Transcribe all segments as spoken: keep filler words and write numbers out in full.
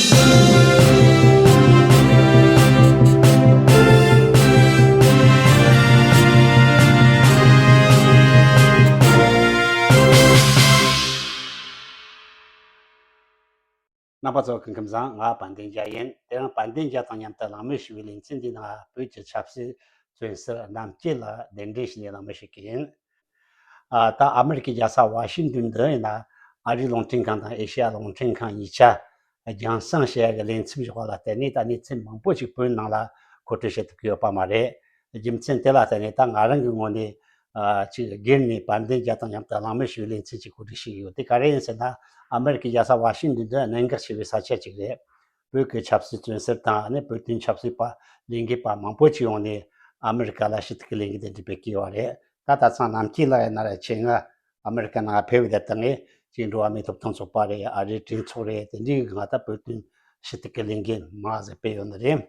རྣམ་པ་ཚོ་སྐུ་ཁམས་བཟང་། ང་དཔལ་ལྡན་རྒྱལ་ཡིན། དེ་རིང་དཔལ་ལྡན་རྒྱལ་དང་མཉམ་དུ་གླེང་མོལ་ཞུ་བའི་ལེ་ཚན་འདིའི་ནང་བོད་ཀྱི་ཆབ་སྲིད་བཙོན་ཟུར་རྣམ་རྒྱལ་ལགས་གདན་འདྲེན་ཞུས་ནས་གླེང་མོལ་ཞུ་གི་ཡིན། ཨ། ད་ཨ་མི་རི་ཀའི་རྒྱལ་ས་ཝ་ཤིང་ཏོན་དུ་ཡིན་ན། ཨ་རིའི་རླུང་འཕྲིན་ཁང་དང་ཨེ་ཤི་ཡ་རླུང་འཕྲིན་ཁང་གཉིས་ཆ་རྒྱང་སྲིང་བྱེད་ཡ་གི་ལེ་ཚན་བཞག་པ་ལ་བརྟེན་ནས། ད་གནས་ཚུལ་མང་པོ་ཞིག་བོད་ནང་ལ་མཁོ་སྤྲོད་བྱེད་ཐུབ་ཀྱི་ཡོད་པ་མ་རེད། རྒྱུ་མཚན་དེ་ལ་བརྟེན་ནས། ད་ང་རང་གི་ངོས་ནས། ཨ། ཅིག་སྒེར་ནས་དཔལ་ལྡན་རྒྱལ་དང་མཉམ་དུ་གླེང་མོལ་ཞུ་བའི་ལེ་ཚན་ཅིག་གོ་སྒྲིག་བྱས་ཡོད། དེ་ག་རེ་ཡིན་ཟེར་ན། ཨ་མི་རི་ཀའི་རྒྱལ་ས་ཝ་ཤིང་ཏོན་དུ་གནད་འགག་ཆེ་བའི་ས་ཆ་ཅིག་རེད། བོད་ཀྱི་ཆབ་སྲིད་བཙོན་ཟུར་དང་། ཨ་ནི་བོད་དོན་ཆབ་སྲིད་པ་ལས་འགུལ་པ་མང་པོ་ཅིག་ཡོང་ནས་ཨ་མི་རི་ཀ་ལ་ཞུ་གཏུག་གི་ལས་འགུལ་དེ་འདྲ་སྤེལ་གྱི་ཡོད་རེད། ད་ད་ཚང་རྣམ་རྒྱལ་ལགས་ཡིན་ན་ར། ཆེད་མངགས་ཨ་མི་རི་ཀ་ནང་ཕེབས་པའི་དེ་ལྟ་ངས་ཅིག་འགྲོ་བ་མིའི་ཐོབ་ཐང་ཚོགས་པ་རེད། ཨ་རིའི་གྲོས་ཚོགས་རེད། དེ་འདྲའི་གི་ང་ད་བོད་དོན་ཞུ་གཏུག་གི་ལས་འགུལ་མང་ཟིག་སྤེལ་ཡོད་ནི་རེད།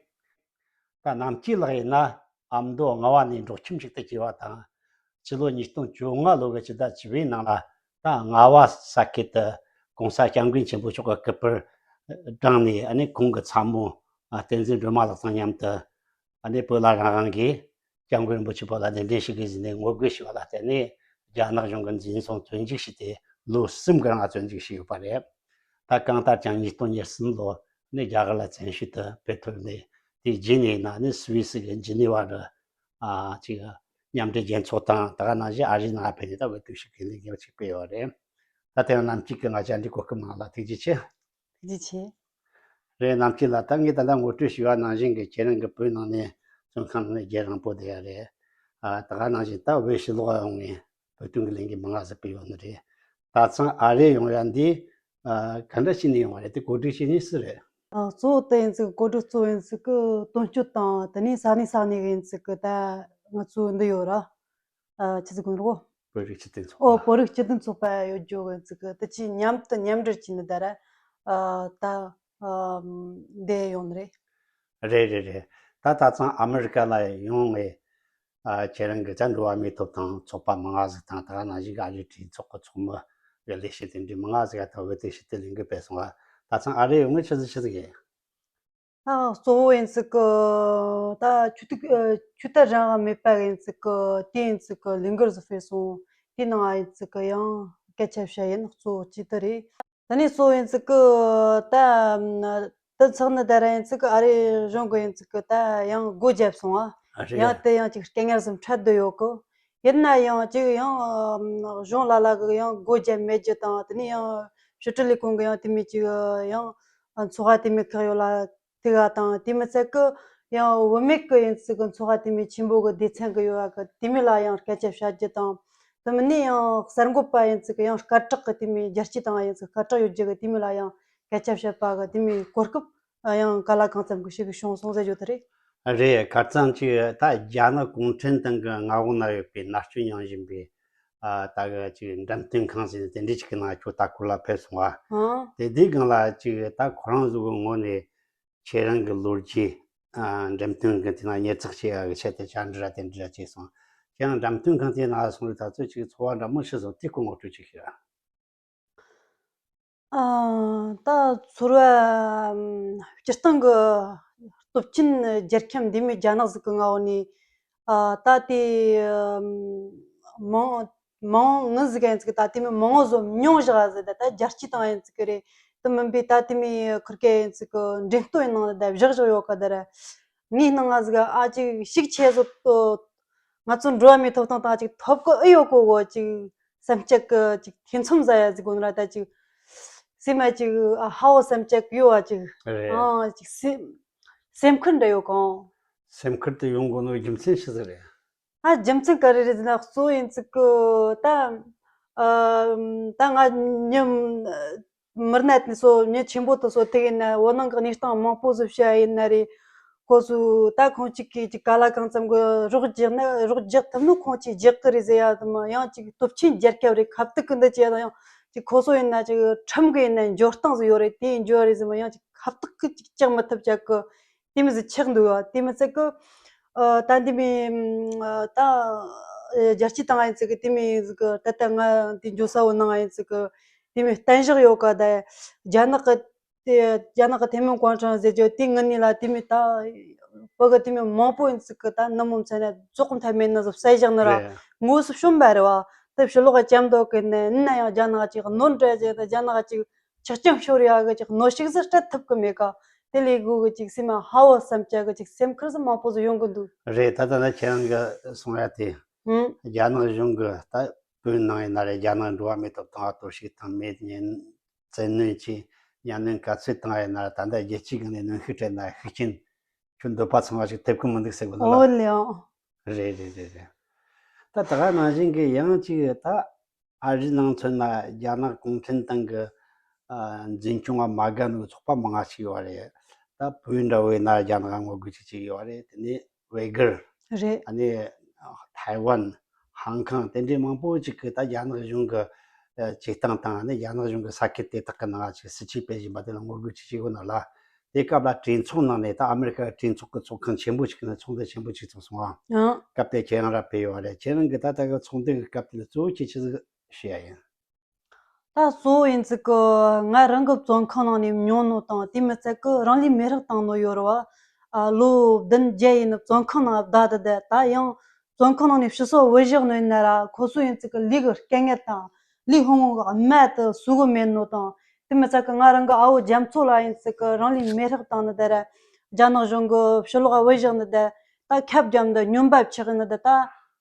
ད་རྣམ་རྒྱལ་ལགས་ཡིན་ན་ཨ་མདོ་རྔ་བ་ནས་འབྲོག་ཁྱིམ་ཞིག་ཏུ་སྐྱེས་པ་དང་། ཕྱི་ལོ་ཉིས་སྟོང་བཅོ་ལྔ་ལོ་གི་ཕྱི་ཟླ་བཅུ་པའི་ནང་ལ། ད་རྔ་བ་ས་ཁུལ་དུ་༸གོང་ས་༸སྐྱབས་མགོན་ཆེན་པོ་མཆོག་གི་སྐུ་པར་བསྒྲེངས་ནས། ཨ་ནི་ཁོང་གི་ཚ་མོ་བསྟན་འཛིན་སྒྲོལ་མ་ལགས་དང་མཉམ་དུ། ཨ་ནི་བོད་ལ་རང་དབང་གིས་༸སྐྱབས་མགོན་རིན་པོ་ཆེ་བོད་ལ་གདན་འདྲེན་ཞུ་གི་ཟེར་ནས་ངོ་རྒོལ་ཞུས་པ་ལ་བརྟེན་ནས། རྒྱ་ནག་གཞུང་གིས་འཛིན་བཟུང་བཙོན་འཇུག་བྱས་ཏེ་ལོ་གསུམ་གྱི་རིང་ལ་བཙོན་འཇུག་བྱས་ཡོད་པ་རེད། ད་གང་ལྟར་ཀྱང་ཉིས་སྟོང་ཉེར་གསུམ་ལོ་ནས་རྒྱ་གར་ལ་བཙན་བྱོལ་དུ་ཕེབས་ཐུབ་ནས། དེའི་རྗེས་ནས་ཡིན་ན་ནི་སུད་སི་གི་ཇི་ནི་ཝ་རུ། ཨ། ཅིག་མཉམ་འབྲེལ་རྒྱལ་ཚོགས་དང་། དེ་ག་ནང་བཞིན་ཨ་རིའི་ནང་ཕེབས་ནས་ད་འོས་བསྡུ་ཞུ་གི་ལས་འགུལ་ཅིག་སྤེལ་ཡོད་རེད། ད་དེ་ཡང་རྣམ་རྒྱལ་གྱིས་ང་བཅར་འདྲིའི་གོ་སྐབས་གནང་བ་ལ་ཐུགས་རྗེ་ཆེ། ཐུགས་རྗེ་ཆེ། རེད། རྣམ་རྒྱལ་ལགས། ད་ངས་ད་ལྟ་ངོ་སྤྲོད་ཞུས་པ་ནང་བཞིན་གྱི་ཁྱེད་རང་གི་བོད་ནང་ནས་བཙོན་ཁང་ནང་ནས་རྒྱུན་རིང་པོ་བསྡད་ཡ་རེད། ཨ། ད་ག་ནང་བཞིན་ད་བོད་ཕྱི་ལོགས་ཡོང་ནས་བོད་དོན་གྱི་ལས་འགུལ་མང་ང་ཟིག་སྤེལ་ཡོད་ནི་རེད། ད་ཚང་ཨ་རི་ཡོང་ཡ་འདི། ཨ། ག་འདྲ་བྱས་ནས་ཡོང་བ་རེད། དེ་གོ་སྒྲིག་བྱས་ནི་སུ་རེད། ཨ། གཙོ་བོ་དེ་ཡིན་ཙིག་གོ་སྒྲིག་གཙོ་བོ་ཡིན་ཙིག་གི་དོན་གཅོད་དང་། དེ་ནས་ས་གནས་ས་གནས་ཡིན་ཙིག་གི་ད་ང་ཚོ་འདི་ཡོད་ར། ཨ། ཆི་ཟིག་གོ་ནོ། བོད་རིགས་སྤྱི་མཐུན་ཚོགས་པ། ཨོ། བོད་རིགས་སྤྱི་མཐུན་ཚོགས་པ་ཡོད་རྒྱུ་གི་ཙིག་གི་དེ་ཅི་མཉམ་དུ་མཉམ་འབྲེལ་བྱས་ནི་ད་ར། ཨ། ད། ཨ། འདི་ཡོང་ནི་རེད། རེད་རེད་རེད། ད་ད་ཚང་ཨ་མི་རི་ཀ་ལ་ཡོང་ངས། ཨ། ཁྱེད་རང་གི་ཅ་འགྲོ་བ་མིའི་ཐོབ་ཐང་ཚོགས་པ་མང་ང་ཟིག་དང་། ད་ག་ནང་བཞིན་གྱི་ཨ་རིའི་གྲོས་ཚོགས་ཀྱི་ཚོགས་མི་གི་ལས་བྱེད་དེ་འདྲའི་མང་ང་ཟིག་ཡ་ཐོག་བོད་དོན་ཞུ་གཏུག་ལས་འགུལ་སྤེལ་སོང་བ། ད་ཚང་ཨ་རི་ཡོང་ངས་ཆི་ཟིག་ཆི་ཟིག་ཡིན། ད་གཙོ་བོ་ཡིན་ཙིག་གི་ད་ཆོས་དད། ཨ། ཆོས་དད་རང་དབང་མེད་པ་ཡིན་ཙིག་གི་དེ་ཡིན་ཙིག་གི་ལས་འགུལ་ཟིག་སྤེལ་སོང་། དེའི་ནང་ཡིན་ཙིག་གི་ཡང་སྐད་ཆ་བཤད་ཡིན། གཙོ་བོ་གཅིག་དེ་རེད། དེ་ནས་གཙོ་བོ་ཡིན་ཙིག་གི་ད་དེ་ཚང་ནི་ད་ར་ཡིན་ཙིག་གི་ཨ་རི་གཞུང་གི་ཡིན་ཙིག་གི་ད་ཡང་སྒོ་བརྒྱབ་སོང་ཨ། ཨ། རེད། ཡང་དེ་ཡང་ཅིག་སྐད་ངར་ཟིག་འཕྲད་བསྡད་ཡོད་གི། ཡིན་ན་ཡང་ཅིག་ཡང་གཞུང་ལ་ལ་གི་ཡང་སྒོ་བརྒྱབ་མེད་རྒྱུ་དང་། དེ་ནས་ཡང་ཕྱི་དྲིལ་ལས་ཁུངས་གི་ཡང་དེ་མོ་ཅིག་ཡང་ཚོགས་པ་དེ་མོ་ཁག་ཡོད་ལ་ཐུག་ག་དང་། དེ་མི་ཚད་གི་ཡང་བུད་མེད་གི་ཡིན་ཙིག་གི་ཚོགས་པ་དེ་མོ་ཆེན་པོ་གི་སྡེ་ཚན་གི་ཡོད་ག་གི་དེ་མོ་ལ་ཡང་སྐད་ཆ་བཤད་རྒྱུ་དང་། དེ་མིན་ནི་ཡང་གསར་འགོད་པ་ཡིན་ཙིག་གི་ཡང་སྐད་གྲགས་གི་དེ་མོ་རྒྱལ་སྤྱི་དང་ཡིན་ཙིག་སྐད་གྲགས་ཡོད་རྒྱུ་གི་དེ་མོ་ལ་ཡང་སྐད་ཆ་བཤད་པ་གི་དེ་མོ་གོ་སྐབས་ཡང་ག་ལ་གང་འཚམ་གི་ཞིག་བྱུང་སོང་ཟེར་རྒྱུ་དེ་རེད། རེད། ཁ་རྩང་ཅིག་ད་རྒྱ་ནག་གུང་ཁྲན་ཏང་གི་མངའ་འོག་ན་ཡོད་པའི་མནར་གཅོད་མྱོང་བཞིན་པའི། ཨ། ད་གི་ཅིག་འགྲེམས་སྟོན་ཁང་ཟེར་ནས་དེ་འདྲ་ཅིག་གི་ནང་ཁྱོད་ལྟ་སྐོར་ལ་ཕེབས་སོང་བ། ཨང་། དེ་དེའི་སྒང་ལ་ཅིག་ད་ཁོ་རང་ཚོ་གི་ངོས་ནས་ཁྱེད་རང་གི་ལོ་རྒྱུས། ཨ། འགྲེམས་སྟོན་གི་དེ་ན་ཉར་ཚགས་བྱེད་ཡ་གི་ཆེད་དུ་བཅར་འདྲི་ར་དེ་འདྲ་ར་བྱས་སོང་། ཁྱེད་རང་འགྲེམས་སྟོན་ཁང་དེའི་ནང་ལ་སོང་རིགས་ད་ཚོད་ཅིག་ཚོར་བ་འདྲ་མོ་ཞིག་སོང་། དེ་སྐོར་ངོ་སྤྲོད་ཅིག་ཞུ་ར། ཨ། ད་ཚོར་བ། ཨམ། སྤྱིར་བཏང་གི་སྟོབས་ཆེན་རྒྱལ་ཁམས་འདི་མོ་རྒྱ་ནག་ཟིག་གི་མངའ་འོག་ནས། ཨ། ད་དེ། ཨམ། མང་མང་ངན་ཟིག་ཡིན་ཙིག་ད་དེ་མོ་མང་བོ་ཟིག་མྱོང་བཞག་ཟིག་ད་ད་རྒྱལ་སྤྱི་དང་ཡིན་ཙིག་གི་རེད། དེ་མིན་པའི་ད་དེ་མོ་ཁུར་གེ་ཡིན་ཙིག་གི་འགྲེམས་སྟོན་ནང་ད་བཞག་བཞག་ཡོད་ག་ད་ར། ངའི་སྣང་ང་ཟིག་ཨ་ཅིག་ཤུགས་ཆེ་ཟིག་ཏོ། ང་ཚོ་འགྲོ་བ་མིའི་ཐོབ་ཐང་དང་ཅིག་ཐོབ་གི་ཨེ་ཡོད་གོ་གོ་ཅིག་སེམས་ཅག་གི་ཅིག་ཐེ་ཚོམ་ཟ་ཡ་ཟིག་གོ་ན་ར། ད་ཅིག་སེམས་མ་ཅིག་ཨ་ཧ་བོ་སེམས་ཅག་ཡོད་བ་ཅིག་རེད། ཨང་། ཅིག་སེམས་སེམས་ཁུར་འདྲ་ཡོད་གང་། སེམས་ཁུར་དེ་ཡོང་དགོས་ནོ་རྒྱུ་མཚན་ཆི་ཟིག་རེད། ཨ། རྒྱུ་མཚན་ག་རེ་རེད་ཟེར་ན། གཙོ་བོ་ཡིན་ཙིག་གི་ད། ཨ། ད་ང་མྱི་མི་སྣ་དེ་ཚོ་མྱི་ཆེན་པོ་དེ་ཚོ་དེ་ཡིན་ན་བོད་ནང་གི་གནས་སྟངས་མང་པོ་ཟིག་བཤད་ཡ་ཡིན་ན་རེད། ཁོ་ཚོས་ད་ཁོང་ཅིག་གིས་ཅིག་ག་ལ་གང་འཚམ་གི་རོགས་རྒྱག་ན་རོགས་རྒྱག་ཐུབ་ནོ་ཁོང་ཅིག་རྒྱག་གི་རེད་ཟེར་ཡ་དེ་མོ། ཡང་ཅིག་སྟོབས་ཆེན་རྒྱལ་ཁབ་རེད། ཁ་བཏགས་གི་འདི་བྱས་ཡ་དང་། ཡང་ཅིག་ཁོ་ཚོ་ཡིན་ན་ཅིག་ཁྲིམས་གི་ཡིན་ན་འཇོར་སྟངས་ཟིག་ཡོད་རེད། དེ་འཇོར་རེད་ཟེར་མོ། ཡང་ཅིག་ཁ་བཏགས་གི་ཅིག་བཅག་མི་ཐུབ་ཅག་གི་དེ་མོ་ཟིག་ཆགས་འདུག་ཡ། དེ་མི་ཚད་གི། ཨ། ད་འདི་མི། ཨ། ད་རྒྱལ་སྤྱི་དང་ཡིན་ཙིག་གི་དེ་མོ་ཟིག་གི་ད་ལྟ་ང་འདི་འགྱོ་ས་བོ་ནང་ཡིན་ཙིག་གི་དེ་མོ་བརྟན་བཞག་ཡོད་ག་ད་རྒྱ་ནག་གི་ དེ་རྒྱ་ནག་གི་天安门广场ཟེར་རྒྱུ་དེ་ངི་ནི་ལ་དེ་མི་ད་བོད་གི་དེ་མི་མང་པོ་ཡིན་ཚིག་གི་ད་ནུབ་མོ་མཚན་ནས་རྫོགས་མཐའ་མེད་ནི་ཟོ་བསད་བཞག་ནི་ར། རེད། ངོ་སུ་བྱོན་པ་རེད་བ། དེ་ཕྱི་ལོགས་ལྕམ་མདོ་གི་ནས་ན་ཡང་རྒྱ་ནག་ཅིག་ནོར་འདྲ་ཅིག་ད་རྒྱ་ནག་ཅིག་ཆག་ཅང་ཤོར་ཡ་གི་ཅིག་ནོར་ཞིག་ཟིག་སྤྲད་ཐུབ་གི་མེད་ཀ། དེ་ལས་གོ་གི་ཅིག་སེམས་མ་ཧ་བོ་བསམ་བྱ་གི་ཅིག་སེམས་ཁུར་ཟིག་མང་པོ་ཟིག་ཡོང་གི་འདུག་རེད། ད་ལྟ་ན་ཁྱེད་རང་གི་གསུང་ཡ་དེ། ཧུམ། རྒྱ་ནག་གཞུང་གི་ད་བོད་ནང་ཡིན་ན་རེད། རྒྱ་ནག་འགྲོ་བ་མིའི་ཐོབ་ཐང་ལ་གཏོར་བཤིག་དང་མེད་ཉེན་བཙན་གནོན་གྱིས་གཉའ་གནོན་ག་ཚོད་བཏང་ཡིན་ན་རེད། ད་ལྟ་རྒྱལ་སྤྱིའི་སྒང་ནས་གནོན་ཤུགས་སྤྲད་ན་ཤུགས་རྐྱེན་ཁྱོད་འདོད་པ་ཚང་བ་ཞིག་ཐེབས་གི་མི་འདུག་ཟེར་གི་འདུག་ལ། ཨོ་ལེ་ཨོ། རེད་རེད་རེད་རེད། ད་ད་ག་ནང་བཞིན་གི་ཡང་ཅིག་ད་ཨ་རིའི་ནང་མཚོན་ན་རྒྱ་ནག་གུང་ཁྲན་ཏང་གི་ཨ་འཛིན་སྐྱོང་ལ་མ་དགའ་ནོ་ཚོགས་པ་མང་ང་ཞིག་ཡོད་རེད། ད་བོད་འདྲ་བོ་ཡིན་ན་རྒྱ་ནག་ངོ་རྒོལ་ཅིག་ཅིག་ཡོད་རེད། དེ་ནས་ཝེ་གར། རེད། ཨ་ནི་ཐའེ་ཝན། ཧང་ཀང་དེ་འདྲའི་མང་པོ་ཅིག་གི་ད་རྒྱ་ནག་གཞུང་གི་ཨ་བྱེད་སྟངས་དང་ཨ་ནི་རྒྱ་ནག་གཞུང་གི་ས་ཁུལ་དེ་དག་གི་ནང་ཅིག་སྲིད་ཇུས་སྤེལ་བཞིན་པ་དེ་ལ་ངོ་རྒོལ་ཅིག་བྱེད་དགོས་ན་ལ། དེ་སྐབས་ལ་གྲོས་ཚོགས་ནང་ནས་ད་ཨ་མི་རི་ཀ་གྲོས་ཚོགས་ཀྱི་ཚོགས་ཁང་ཆེན་པོ་ཞིག་ནས་ཚོགས་འདུ་ཆེན་པོ་ཞིག་ཚོགས་སོང་ཨ། ཡང་། སྐབས་དེ་ཁྱེད་རང་ར་ཕེབས་ཡོད་རེད། ཁྱེད་རང་གིས་ད་ལྟ་གི་ཚོགས་འདུ་གི་སྐབས་དེ་ལ་གཙོ་བོ་ཁྱེད་ཆི་ཟིག་བཤད་ཡ་ཡིན། ད་གཙོ་བོ་ཡིན་ཚིག་གི་ང་རང་གི་བཙོན་ཁང་ནང་ནས་མྱོང་ནོ་དང་དེ་མི་ཚད་གི་རང་ལུས་མེ་སྲེག་བཏང་ནོ་ཡོད་རེད་བ། ཨ་ལོ་བདུན་བརྒྱད་ཡིན་ནི་བཙོན་ཁང་ནང་བསྡད་དེ་བསྡད། ད་ཡང་བཙོན་ཁང་ནང་ནས་ཕྱི་སོ་བུད་བཞག་ནོ་ཡིན་ན་ར་ཁོ་ཚོ་ཡིན་ཚིག་གི་ལུས་གི་སྐད་ངན་དང་ལུས་ཕུང་བོ་གི་རྨ་དེ་གསོ་གི་མེད་ནོ་དང་། དེ་མི་ཚད་གི་ང་རང་གི་ཨ་བོ་རྒྱ་མཚོ་ལ་ཡིན་ཚིག་གི་རང་ལུས་མེ་སྲེག་བཏང་ནི་དེ་ར། རྒྱ་ནག་གཞུང་གི་ཕྱི་ལོགས་བུད་བཞག་ནི་དེ། ད་ཁབ་རྒྱབ་ནི་དེ་སྨྱོན་པ་ཆགས་ནི་དེ་ད་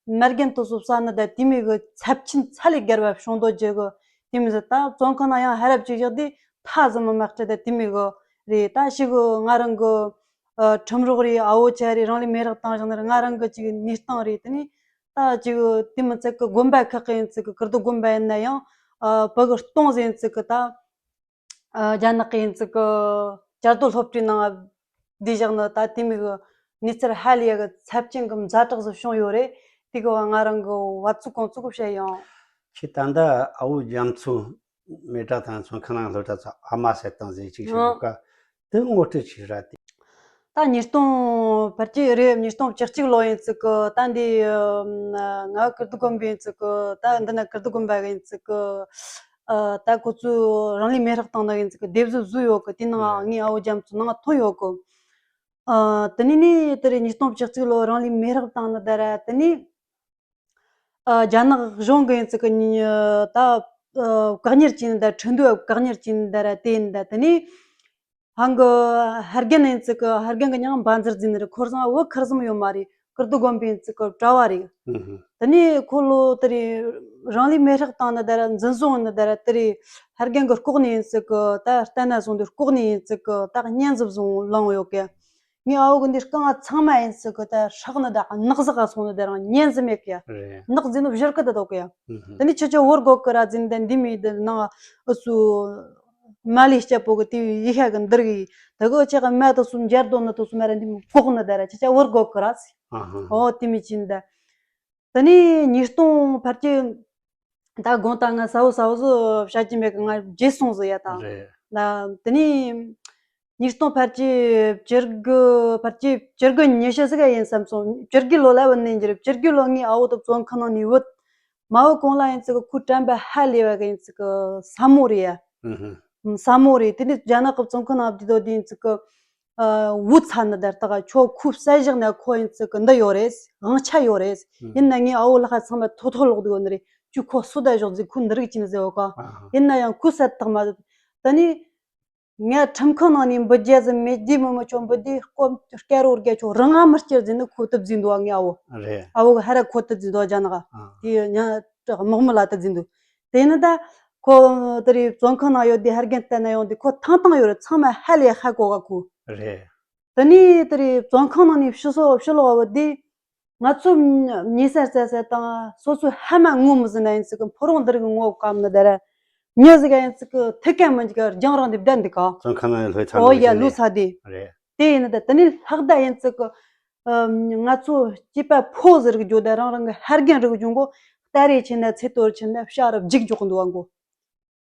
མ་རྒན་དེ་ཚོ་བསད་ནི་དེ་དེ་མི་གི་ཚབས་ཆེན་ཚད་ལས་བརྒལ་བ་བྱུང་འདུག་རྒྱུ་གི་དེ་མི་ཟེར། ད་བཙོན་ཁང་ནང་ཡང་ཧ་རབ་ཅིག་བཞག་དུས་ཐ་ཟིག་མི་མ་སྤྲད་དེ་དེ་མི་གི་རེད། ད་ཞིག་གི་ང་རང་གི་ཨ་ཁྲིམས་རོགས་རེད། ཨ་བོ་ཆ་རེད། རང་ལུས་མེ་སྲེག་བཏང་བཞག་ནི་རེད། ང་རང་གི་ཅིག་གནས་སྟངས་རེད། དེ་ནི་ད་ཅིག་དེ་མི་ཚད་གི་དགོན་པ་ཁག་གི་ཡིན་ཚིག་གི་ཀིརྟི་དགོན་པ་ཡིན་ན་ཡང་ཨ་བོད་གི་སྟོང་ཟིག་ཡིན་ཚིག་གི་ད། ཨ་རྒྱ་ནག་གི་ཡིན་ཚིག་གི་བཅའ་སྡོད་སློབ་གྲྭའི་ནང་བསྡུས་བཞག་ནི་ད་དེ་མི་གི་གནས་ཚུལ་ཧ་ལས་གི་ཚབས་ཆེན་གི་ཛ་དྲག་ཟིག་བྱུང་ཡོད་རེད། དེ་གི་བ་ང་རང་གི་བ་ཚུགས་གོང་ཚུགས་གི་བཤད་ཡོང་། ཁྱེད་ད་ལྟ་ཨ་བོ་རྒྱ་མཚོ་མེ་སྲེག་དང་བཙོན་ཁང་ནང་ལྷོད་དྲ་ཚོ་ཨ་མ་ཟེར་སྟངས་ཟིག་ཅིག་བྱུང་ཡོད་ཀ། དེ་ངོ་སྤྲོད་བྱེད་ར་དེ། ད་ཉིས་སྟོང་བར་གྱི་རེད། ཉིས་སྟོང་བཅུ་གཅིག་ལོ་ཡིན་ཚིག་གི་ད་འདི་ང་ཀིརྟི་དགོན་པ་ཡིན་ཚིག་གི་ད་འདི་ན་ཀིརྟི་དགོན་པ་གི་ཡིན་ཚིག་གི་ཨ་ད་ཁོ་ཚོས་རང་ལུས་མེ་སྲེག་བཏང་ནི་ཡིན་ཚིག་གི་དེབ་གཟུགས་བཟོས་ཡོད་གི། དེ་ནང་ངའི་ཨ་བོ་རྒྱ་མཚོ་ནང་ཐོན་ཡོད་གི། ཨ་དེ་ནས་ནི་དེ་རེད། ཉིས་སྟོང་བཅུ་གཅིག་ལོ་རང་ལུས་མེ་སྲེག་བཏང་ནི་ད་ར་དེ་ནས་ཨ་རྒྱ་ནག་གཞུང་གི་ཡིན་ཚིག་གི་ད་ཨ་བཀག་ཉར་བྱས་ནི་ད་ཁྲིན་ཏུའུ་བཀག་ཉར་བྱས་ནི་ད་ར་དེ་ཡིན་ད་དེ་ནས། ཧང་གི་ཧར་རྒན་ཡིན་ཚིག་གི་ཧར་རྒན་གི་མྱིང་འབའ་འཛེར་ཟེར་ནི་རེད། ཁོ་རང་བོད་ཁ་རྩང་ཡོད་མ་རེད། ཀིརྟི་དགོན་པ་ཡིན་ཚིག་གི་གྲྭ་བ་རེད། ཨུ་ཧུ། དེ་ནས་ཁོ་ལོ་དེ་རེད། རང་ལུས་མེ་སྲེག་བཏང་ནི་དེ་ར་འཛིན་བཟུང་ནི་དེ་ར་དེ་རེད། ཧར་རྒན་གི་ལྐོག་ནས་ཡིན་ཚིག་གི་ད་ལྟ་ན་སོང་དུས་ལྐོག་ནས་ཡིན་ཚིག་གི་ད་བརྙན་ཟིག་བཟུང་བླངས་ཡོད་གི། ངའི་ཨ་བོ་གི་འདི་རྐང་བ་ཚང་མ་ཡིན་ཚིག་གི་ད་སྲེག་ནི་ད་ནག་ཟིག་ག་སོང་ནི་དེ་རང་བརྙན་ཟིག་མེད་གི། རེད། ནག་ཟིག་ནི་བཞུར་གི་ད་འདུག་གི། ཨུ་ཧུ། དེ་ནས་ཁྱེད་ཅག་བོར་གོ་གི་ར་ཟིན་དེ་འདི་མི་དེ་ནང་ཨུ་སུ། མ་ལི་སྐྱ་པོ་གི་དེ་ཡི་ཤ་གི་འདིར་གི་ད་གོ་ཆེ་ག་མ་དུ་སུ་འཇར་དོ་ནི་དུ་སུ་མ་ར་འདི་མི་ལྐོག་ནི་ད་ར་ཁྱེད་ཅག་བོར་གོ་གི་ར་ཟི། ཨ་ཧ། ཨོ་དེ་མི་ཅིན་ད། དེ་ནས་ཉིས་སྟོང་བར་གྱི་ད་དགོང་དག་ང་ས་བོ་ས་བོ་ཟི་བཤད་ཀྱི་མེད་གི། ང་རྗེས་སོང་ཟི་ཡ་དང་། རེད། ད་དེ་ནས་ཉིས་སྟོང་བར་གྱི་བཅུ་དགུ་བར་གྱི་བཅུ་དགུ་ཉི་ཤུ་ཟིག་ཡིན་བསམ་སོང་། བཅུ་དགུ་ལོ་ལ་བུད་ནས་འགྱུར། བཅུ་དགུ་ལོ་ངའི་ཨ་བོ་དུ་བཙོན་ཁང་ནང་ནས་བུད། མ་བུད་གོང་ལ་ཡིན་ཚིག་གི་ཁོའི་དྲན་པ་ཧ་ལས་པ་གི་ཡིན་ཚིག་གི་ས་མོ་རེད་ཡ། ཨུ་ཧུ། ས་མོ་རེད། དེ་ནས་རྒྱ་ནག་གི་བཙོན་ཁང་ནང་བསྡད་དོ་དེ་ཡིན་ཚིག་གི་ཨ་བུ་ཚ་ནི་དར་ད་ག་ཁྱོད་ཁོའི་བསད་བཞག་ན་ཁོ་ཡིན་ཚིག་གི་འདི་ཡོད་རེད། དབང་ཆ་ཡོད་རེད། ཨུ། ཡིན་ན་ངའི་ཨ་བོ་ལག་ཁ་ཚང་མ་ཐོ་ཐོ་ལོག་འདུག་ནི་རེད། ཁྱོད་ཁོ་སུ་ད་ཞོག་ཟིག་ཁོ་འདི་རིགས་ཅི་ནི་ཟེར་བ་ག། ཨ་ཧ། ཡིན་ན་ཡང་ཁོ་བསད་ཐག་མ་ད་ནི། ངས་ཁྲིམས་ཁང་ནང་ནས་འབུད་རྒྱུ་ཟིག་མེད་རྒྱུ་མི་མི་ཆོག་འབུད་དུས་སྐོམ་སྐྱ་རོ་རྒྱ་ཆོག་རང་ང་མི་སྐྱུར་ཟིན་ནི་ཁོ་དུ་བཟིན་འདུག་ངའི་ཨ་བོ། རེད། ཨ་བོ་གི་ཧ་ར་ཁོ་དུ་བཟིན་འདུག་རྒྱ་ནག་ཨ། དེ་ཉ་དམག་མི་ལ་དུ་བཟིན་འདུག་དེ་ནི་ད་ཁོ་དེ་རེད། བཙོན་ཁང་ནང་ཡོད་དུས་ཧར་རྒན་བལྟས་ན་ཡོང་དུས་ཁོ་ཐང་ཐང་ཡོད་རེད། ཚང་མ་ཧ་ལས་ཧ་གོ་ག་ཁོ། རེད། དེ་ནས་དེ་རེད། བཙོན་ཁང་ནང་ནས་ཕྱི་སོ་ཕྱི་ལོགས་བུད་དུས། ང་ཚོ་ཉེ་སར་བཙལ་ས་དང་སོ་སོའི་ཧ་མ་ངོ་མི་ཟིན་ན་ཡིན་ཚིག་གི་ཕོ་རོང་འདི་རིགས་ངོ་བཀབ་ནི་དེ་ར། མྱི་ཟིག་ག་ཡིན་ཚིག་གི་ཐུག་ག་མི་འཇུག་ག་རྒྱང་རིང་དེ་བསྡད་འདུག་ག་བཙོན་ཁང་ནང་ལྷོད་ཚར། ཨོ་ཡ་ལོ་ཚ་དེ། རེད། དེ་ཡིན་ན་ད་དེ་ནས་ལྷག་ད་ཡིན་ཚིག་གི་ཨ་ང་ཚོ་སྐྱེས་པ་ཕོ་ཟིག་རིག་རྒྱུ་ད་རང་རང་གི་ཧར་རྒན་རིག་རྒྱུ་མགོ་སྟ་རེ་ཆེ་ན་ཚེ་གཏོར་ཆེ་ན་ཤ་རུ་འཇིག་འཇོག་གི་འདུག་ག་མགོ།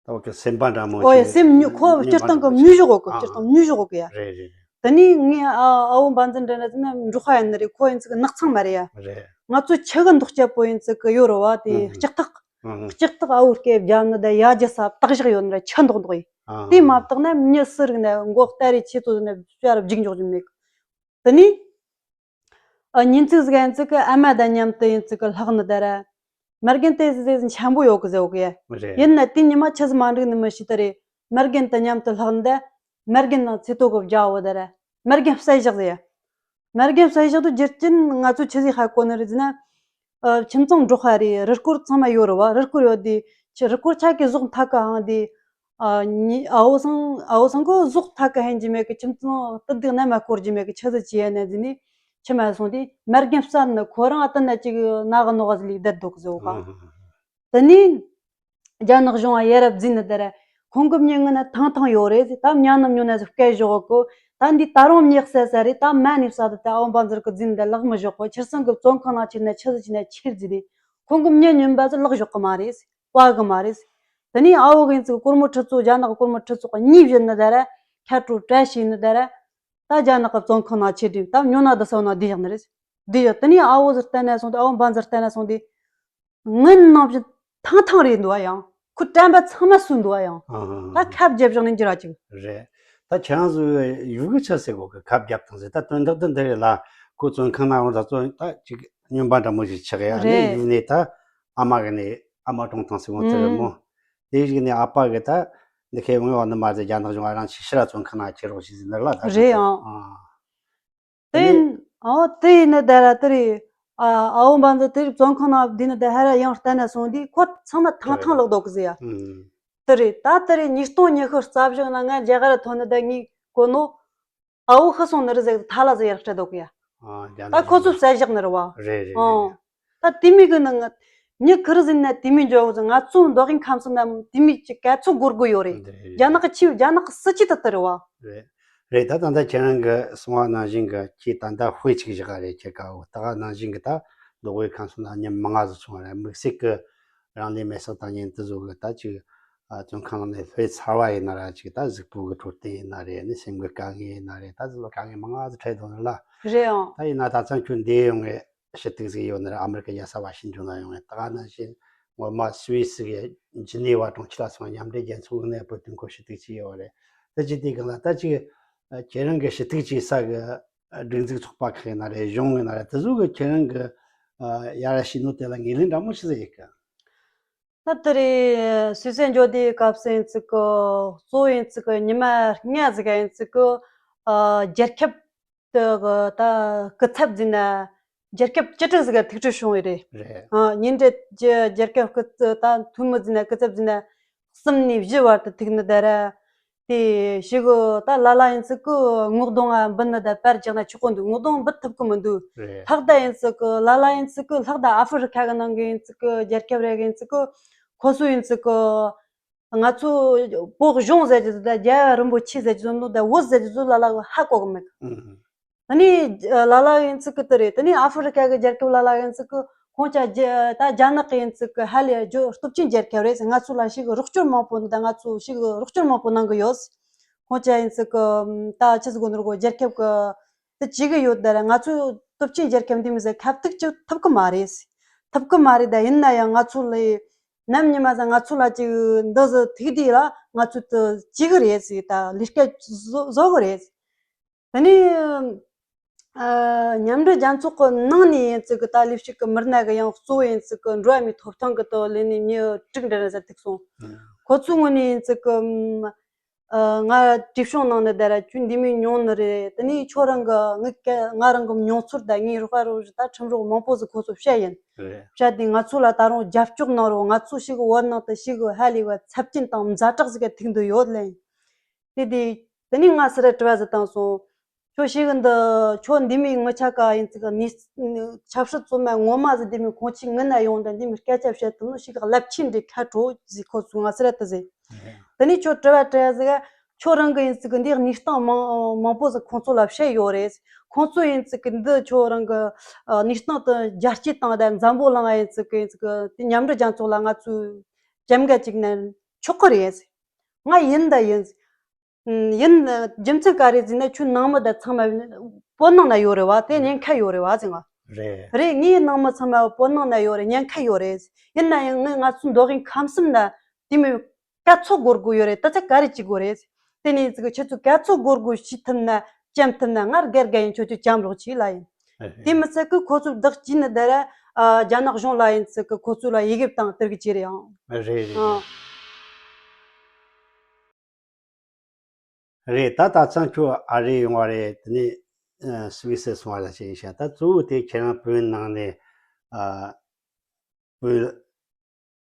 ད་བ་གི་སེམས་པ་འདྲ་མོ་ཨོ་ཡ་ཞིག་སེམས་ཉུ་ཁོ་སྤྱིར་བཏང་གི་མྱུ་ཞོག་གོ་གི། སྤྱིར་བཏང་མྱུ་ཞོག་གོ་གི་ཡ། རེད་རེད་རེད། དེ་ནས་ངས་ཨ་ཨ་བོ་འབའ་འཛིན་འདྲ་འདྲ་ཟེར་ན་འབྲོག་ཁ་ཡིན་ནི་རེད། ཁོ་ཡིན་ཚིག་ནགས་ཚང་མ་རེད་ཡ། རེད། ང་ཚོ་ཆུ་གི་མདོག་སྐྱ་པོ་ཡིན་ཚིག་གི་ཡོད་རེད་བ། དེ་ཨ་ཧུ། ལྕགས་ཐག་ཨ་ཧུ། ལྕགས་ཐག་ཨ་བོ་སྐེ་བརྒྱབ་ནི་ད་ཡ་རྒྱ་ས་བཏགས་བཞག་ཡོད་ནི་ར་ཆུ་མདོག་མདོག་ཡིན། ཨ། དེ་མ་བཏགས་ན་མྱི་སུ་རིག་ན་མགོ་སྟ་རེ་ཆེ་ཚོ་ནས་བྱ་ར་བརྒྱུག་འཇོག་རྒྱུ་མེད་གི། དེ་ནས། ཨ། ཉིན་ཅིག་ཟིག་ཡིན་ཙི་གི་ཨ་མ་དང་མཉམ་དུ་ཡིན་ཙི་གི་ལྷག་ནི་ད་ར། མ་རྒན་དེ་ཟེ་ཟེ་འཆམ་པོ་ཡོད་གི་ཟེར་གི་ཡ། རེད། ཡིན་ན་དེ་ཉི་མ་ཆི་ཟིག་མ་འགྲིག་ནི་མི་ཤེས་ད་རེད། མ་རྒན་དང་མཉམ་དུ་ལྷག་ནི་ད། མ་རྒན་ནང་ཚེ་ཏོ་གི་བརྒྱ་བོ་ད་ར། མ་རྒན་བསད་བཞག་ཟེར་ཡ། མ་རྒན་བསད་བཞག་དུས་རྒྱུ་རྐྱེན་ང་ཚོ་ཆི་ཟིག་ཧ་གོ་ནི་རེད་ཟེར་ན། ཨ། ཁྱིམ་ཚང་འབྲོག་པ་རེད། རུ་སྐོར་ཚང་མ་ཡོད་རེད་བ། རུ་སྐོར་ཡོད་དེ་ཆི་རུ་སྐོར་ཆ་གི་ཟོག་འཐག་གི་ཧང་དེ། ཨ་ནི་ཨ་བོ་སང་ཨ་བོ་སང་གི་ཟོག་འཐག་གི་ཧན་གྱི་མེད་གི། ཁྱིམ་ཚང་དུ་དེ་གནས་མ་སྐོར་གྱི་མེད་གི། ཆི་ཟིག་བྱས་ནས་ཟིན་ནི་ཆི་མ་སོང་དེ་མ་རྒན་བསད་ནི་ཁོ་རང་ཨ་ཏི་ན་ཅིག་ན་གི་ནོ་ག་ཟི་ལི་བསྡད་འདུག་ཟེར་བ། དེ་ནས་རྒྱ་ནག་གཞུང་ང་ཡ་རབས་འཛིན་ནི་དེ་ར། ཁོང་གི་མྱི་ངན་ན་ཐང་ཐང་ཡོད་རེད། ད་མྱ་ནམ་ཉོ་ན་ཟི་སྐད་ཞོག་གོ། ད་འདི་ད་རུང་མྱི་བསད་ས་རེད། ད་མ་ནི་བསད་དེ་ད་ཨོ་འབའ་འཛུར་གི་འཛིན་དེ་ལག་མི་ཞོག་གོ། ཁྱེར་སང་གི་བཙོན་ཁང་ནང་ཁྱེར་ན་ཆི་ཟིག་བྱས་ན་ཁྱེར་ཟིག་དེ། ཁོང་གི་མྱི་ཉོན་པ་ཟི་ལག་ཞོག་གི་མ་རེད། བ་གི་མ་རེད། དེ་ནས་ཨ་བོ་གི་ཡིན་ཙི་གོར་མོ་ཁྲི་ཚོ་རྒྱ་ནག་གི་གོར་མོ་ཁྲི་ཚོ་གཉིས་བཞིན་ནི་དེ་ར། ཁ་དྲོ་བཀྲ་ཤིས་ནི་དེ་ར། ད་རྒྱ་ནག་གི་བཙོན་ཁང་ནང་ཁྱེར་དུས་ད་ཉོ་ན་དེ་སོང་ན་བསྡད་བཞག་ནི་རེད། བསྡད་བཞག་དེ་ནས་ཨ་བོ་ཟི་བལྟས་ན་སོང་དེ། ཨ་བོ་འབའ་འཛུར་བལྟས་ན་སོང་དེ། ངན་ནང་བཞིན་ཐང་ཐང་རེད་འདུག་ཨ་ཡང་། ཁོ་དྲན་པ་ཚང་མ་སུན་འདུག་ཨ་ཡང་། ཨ། ད་ཁབ་རྒྱབ་བཞག་ནས་འགྱུར་ར་ཅིག་རེད། ད་ཁྱེད་རང་ཚོ་ཡུལ་གི་ཆ་ཟེར་གོ་གི་ཁབ་རྒྱབ་དང་ཟེར། ད་དོན་དག་འདི་འདི་རེད་ལ། ཁོ་བཙོན་ཁང་ནང་ད་བཙོན་ད་ཅིག་སྨྱོན་པ་འདྲ་མོ་ཞིག་ཆགས་ཡ་ནས། རེད། ཡུལ་ནས་ད་ཨ་མ་གི་ནས་ཨ་མ་གྲོངས་ཐང་ཟེར་གོ་དེ་རེད་མོ། ཨུམ། དེ་ཞིག་ནས་ཨ་ཕ་གི་ད་འདི་ཁའི་འོང་ཡོང་ནི་མ་ཟེར། རྒྱ་ནག་གཞུང་ཨ་རང་ཆི་ཤི་ར་བཙོན་ཁང་ནང་ཁྱེར་རོགས་ཞིག་ཟེར་ནི་རེད་ལ། ད་རེད་ཨང་། ཨ། དེ་ཡིན། ཨོ་དེ་ཡིན་ནི་དེ་ར་དེ་རེད། ཨ་ཨ་བོ་འབའ་འཛུར་དེ་རིགས་བཙོན་ཁང་ནང་བསྡད་ནི་དེ་ཧ་ར་ཡང་བལྟས་ན་སོང་དུས་ཁོ་ཚང་མ་ཐང་ཐང་ལོག་འདུག་གི་ཟེར་ཡ། ཨུམ། དེ་རེད། ད་དེ་རེད། ཉིས་སྟོང་ཉི་ཤུ་རྩ་བཞི་ནང་ང་རྒྱ་གར་ཐོན་ནི་དེ་ངས་གོ་ནོ། ཨ་བོ་ཤི་སོང་ནི་རེད་ཟེར་ཐ་ལ་ཟེར་ཡར་སྤྲད་འདུག་གི་ཡ། ཨ། རྒྱ་ནག་ད་ཁོ་ཚོ་བསད་བཞག་ནི་རེད་བ། རེད་རེད་ཨང་། རེད། ད་དེ་མི་གི་ནང་ང་མྱི་ཁུར་ཟིན་ན་དེ་མི་འཇོག་ཟིན། ང་ཚོ་མདོ་དབུས་ཁམས་གསུམ་ན་དེ་མི་ཅིག་ག་ཚོད་སྒོར་དགོས་ཡོད་རེད། འདི་རེད། རྒྱ་ནག་གི་ཆེས་རྒྱ་ནག་གི་སྲིད་ཇུས་ད་དེ་རེད་བ། རེད། རེད། ད་ད་ལྟ་ཁྱེད་རང་གི་གསུང་བ་ནང་བཞིན་གི་ཁྱེད་ད་ལྟ་དཔེ་ཅིག་བཞག་ག་རེད། ཁྱེད་ཀ་འོ་ད་ག་ནང་བཞིན་གི་ད་མདོ་དབུས་ཁམས་གསུམ་ན་མྱི་མང་ང་ཟིག་སོང་བ་རེད། དམིགས་བསལ་གི་རང་ལུས་མེར་སྲེག་བཏང་མཁན་དེ་ཚོ་གི་ད་ཅིག་ཨ། བཙོན་ཁང་ནང་ནས་ལྷོད་ཚར་བ་ཡིན་ན་ར་ཅིག་ད་གཟུགས་པོ་གི་འཕྲོད་བསྟེན་ཡིན་ན་རེད། ནི་སེམས་ཀྱི་དཀའ་ངལ་ཡིན་ན་རེད། ད་ཟི་ལ་དཀའ་ངལ་མང་ང་ཟིག་འཕྲད་དོ་ནི་ལ། རེད་ཨང་། ད་ཡིན་ན་ད་ཚང་ཁྱོད་འདི་ཡོང་ངས་ཞུ་གཏུག་ཟིག་ཡོད་ནི་ར། ཨ་མི་རི་ཀ་རྒྱལ་ས་ཝ་ཤིང་ཏོན་ལ་ཡོང་ངས་ད་ག་ནང་བཞིན་ངོ་མ་སུད་སི་གི་ཇི་ནི་ཝ་གྲོང་ཁྱེར་ལ་སོང་མཉམ་འབྲེལ་རྒྱལ་ཚོགས་ནས་བོད་དོན་སྐོར་ཞུ་གཏུག་ཅིག་ཡོད་རེད། ད་ཅི་དེ་གང་ལ་ད་ཅིག་ཁྱེད་རང་གི་ཞུ་གཏུག་ཅིག་ས་གི་སྒྲིག་འཛུགས་ཚོགས་པ་ཁག་ཡིན་ན་རེད། གཞུང་ཡིན་ན་རེད། དེ་ཚོ་གི་ཁྱེད་རང་གི་ཡར་ཞུས་ནོ་དེ་ལ་ངོས་ལེན་འདྲ་མོ་ཞིག་ཟིག་ཡོད་གི། ད་དེ་རེད། སུད་སི་འགྱོ་དུས་སྐབས་སུ་ཡིན་ཙི་གི་གཙོ་བོ་ཡིན་ཙི་གི་ཉི་མ་ལྔ་ཟིག་ཡིན་ཙི་གི་ཨ། རྒྱལ་ཁབ་དེ་གི་ད་སྐུ་ཚབ་ཟིན་ན་རྒྱལ་ཁབ་བཅུ་དྲུག་ཟིག་ག་ཐུག་འཕྲད་བྱུང་བའི་རེད། རེད། ཨ། ཉིན་རེ་རྒྱ་རྒྱལ་ཁབ་སྐུ་ཚབ་ད་འཐུས་མི་ཟིན་ན་སྐུ་ཚབ་ཟིན་ན་གསུམ་ནས་བཞི་བར་དུ་ཐུག་ནི་དེ་རེད། དེ་ཞིག་གི་ད་ལ་ལ་ཡིན་ཙི་གི་ངོ་གདོང་ང་འབུད་ནི་ད་པར་རྒྱག་ན་ཆོག་གི་འདུག་ངོ་གདོང་འབུད་ཐུབ་གི་མི་འདུག་རེད། ལྷག་ད་ཡིན་ཙི་གི་ལ་ལ་ཡིན་ཙི་གི་ལྷག་ད་ཨ་ཧྥི་རི་ཁ་གི་ནང་གི་ཡིན་ཙི་གི་རྒྱལ་ཁབ་རེ་གི་ཡིན་ཙི་གི་ཁོ་ཚོ་ཡིན་ཙི་གི་ང་ཚོ་བོད་གཞུང་ཟེར་གྱི་ད་རྒྱལ་བ་རིན་པོ་ཆེ་ཟེར་གྱི་ཟོ་འདུག་ད་བོད་ཟེར་གྱི་ཟོ་ལ་ལ་གི་ཧ་གོ་གི་མེད་གི། ཨུམ། ཨ་ནི་ལ་ལ་ཡིན་ཙི་གི་དེ་རེད། དེ་ནས་ཨ་ཧྥི་རི་ཀ་གི་རྒྱལ་ཁབ་ལ་ལ་ཡིན་ཙི་གི་ཁོང་ཅག་རྒྱ་ད་རྒྱ་ནག་གི་ཡིན་ཙི་གི་ཧ་ལས་རྒྱུ་སྟོབས་ཆེན་རྒྱལ་ཁབ་རེད་ཟེར། ང་ཚོ་ལ་ཞིག་རོགས་སྐྱོར་མང་པོ་འདུག་ད་ང་ཚོ་ཞིག་རོགས་སྐྱོར་མང་པོ་གནང་གི་ཡོད། ཁོང་ཅག་ཡིན་ཙི་གི་ད་ཆི་ཟིག་གོ་ནོར་གོ་རྒྱལ་ཁབ་གི་དེ་བྱེད་གི་ཡོད། ད་ར་ང་ཚོ་སྟོབས་ཆེན་རྒྱལ་ཁབ་འདི་མི་ཟེར་ཁ་གཏུག་ཅིག་ཐུབ་གི་མ་རེད། ཐུབ་གི་མ་རེད། ད་ཡིན་ན་ཡང་ང་ཚོ་ལ་ནམ་ཉི་མ་ཟ་ང་ཚོ་ལ་ཅིག་འདི་ཟིག་ཐུག་དུས་ལ་ང་ཚོ་དེ་བྱེད་གི་རེད་ཟེར། ད་ལས་ཀ་བཟོ་བཟོ་གི་རེད། དེ་ནས་ཨ། མཉམ་འབྲེལ་རྒྱལ་ཚོགས་ཀྱི་ནང་ནས་ཡིན་ཙི་གི་ད་ལས་ཞུགས་ཀྱི་མི་སྣ་གི་ཡང་གཙོ་བོ་ཡིན་ཙི་གི་འགྲོ་བ་མིའི་ཐོབ་ཐང་གི་ཐོག་ལས་ནས་མྱི་དྲུག་འདྲ་རེ་ཟ་ཐུག་སོང་། ཁོ་ཚོའི་ངོས་ནས་ཡིན་ཙི་གི་ཨ། ང་བྲིས་སྐྱོང་གནང་ནི་ད་ར་ཁྱོད་འདི་མོ་མྱོང་ནི་རེད། དེ་ནས་ཁྱོད་རང་གི་ངི་ཀ་ང་རང་གི་མྱོང་ཚོར་ད་ངའི་རོགས་པ་རོགས་གཞི་ད་ཁྲིམས་རོགས་མང་པོ་ཟིག་ཁོ་ཚོ་བཤད་ཡིན། རེད། བཤད་དུས་ང་ཚོ་ལ་ད་རུང་རྒྱབ་སྐྱོར་གནང་རོགས། ང་ཚོ་ཞིག་བོད་ནང་དུ་ཞིག་ཧ་ལས་པ་ཚབས་ཆེན་དང་ཛ་དྲག་ཟིག་ག་ཐུག་འདོད་ཡོད་ལན། དེ་དེ་དེ་ནས་ང་སི་ར་དྲི་བ་ཟིག་བཏང་སོང་། ཁྱོད་ཞིག་འདི་ཁྱོད་འདི་མོའི་ངི་ཆ་ག་ཡིན་ཙི་ག་ནི་ཆབ་སྲིད་བཙོན་མ་ངོ་མ་ཟིག་འདི་མོའི་ཁོང་ཆི་ངི་ན་ཡོང་དང་འདི་མོའི་སྐད་ཆ་བཤད་ཐུབ་ནོ་ཞིག་རླབས་ཆེན་འདྲ་ཁ་དྲོ་ཟིག་ཁོ་ཚོ་ང་སི་ར་དེ་ཟིག་དེ་ནས་ཁྱོད་དྲི་བ་དྲི་ཡ་ཟིག་ག་ཁྱོད་རང་གི་ཡིན་ཙི་གི་འདི་གནས་སྟངས་མང་མང་པོ་ཟིག་ཁོང་ཚོ་ལ་བཤད་ཡོད་རེད། ཁོང་ཚོ་ཡིན་ཙི་གི་འདི་ཁྱོད་རང་གི་གནས་སྟངས་དེ་རྒྱ་སྐྱེད་བཏང་དང་འཛམ་བུ་གླིང་ང་ཡིན་ཙི་གི་ཡིན་ཙི་གི་དེ་མཉམ་འབྲེལ་རྒྱལ་ཚོགས་ལ་ང་ཚོས་ཅམ་ག་ཅིག་ནས་ཆོག་གི་རེད། ང་ཡིན་ད་ཡིན། ཡིན། རྒྱུ་མཚན་ག་རེ་ཟེར་ན་ཁྱོད་ནང་མི་ད་ཚང་མ་བོད་ནང་ན་ཡོད་རེད་བ། དེ་ཉེན་ཁ་ཡོད་རེད་བ་ཟེར་ང་། རེད། རེད། ངའི་ནང་མི་ཚང་མ་བོད་ནང་ན་ཡོད་རེད། ཉེན་ཁ་ཡོད་རེད། ཡིན་ན་ཡང་ངས་ང་ཚོའི་མདོ་དབུས་ཁམས་གསུམ་ན་དེ་མོ་ སྐལ་ཚོ་སྒོར་དགོས་ཡོད་རེད། ད་ཆ་ག་རེ་བྱེད་དགོས་རེད། དེ་ནས་ཅིག་ཁྱེད་ཚོ་སྐལ་ཚོ་སྒོར་དགོས་ཤི་ཐུབ་ན་ཅམ་ཐུབ་ན་ང་རྒྱལ་རྒྱལ་ཡིན། ཁྱོད་ཚོ་ཅམ་རོགས་ཆེ་ལ་ཡིན། དེ་མི་ཚད་ཀི་ཁོ་ཚོ་བདག་གཅིག་ནི་ད་ར་རྒྱ་ནག་གཞུང་ལ་ཡིན་ཚིག་གི་ཁོ་ཚོ་ལ་ཡི་གེ་བཏང་སྟེར་གི་ཅི་རེད་ཨང་། རེད་རེད་རེད། རེད། ད་ད་ཚང་ཁྱོད་ཨ་རི་ཡོང་བ་རེད། དེ་ནས་སུད་སི་སོང་བ་ལ་ཅི་ཡིན་ཤག་ད་གཙོ་བོ་དེ་ཁྱེད་རང་བོད་ནང་ནས་ཨ་བོད་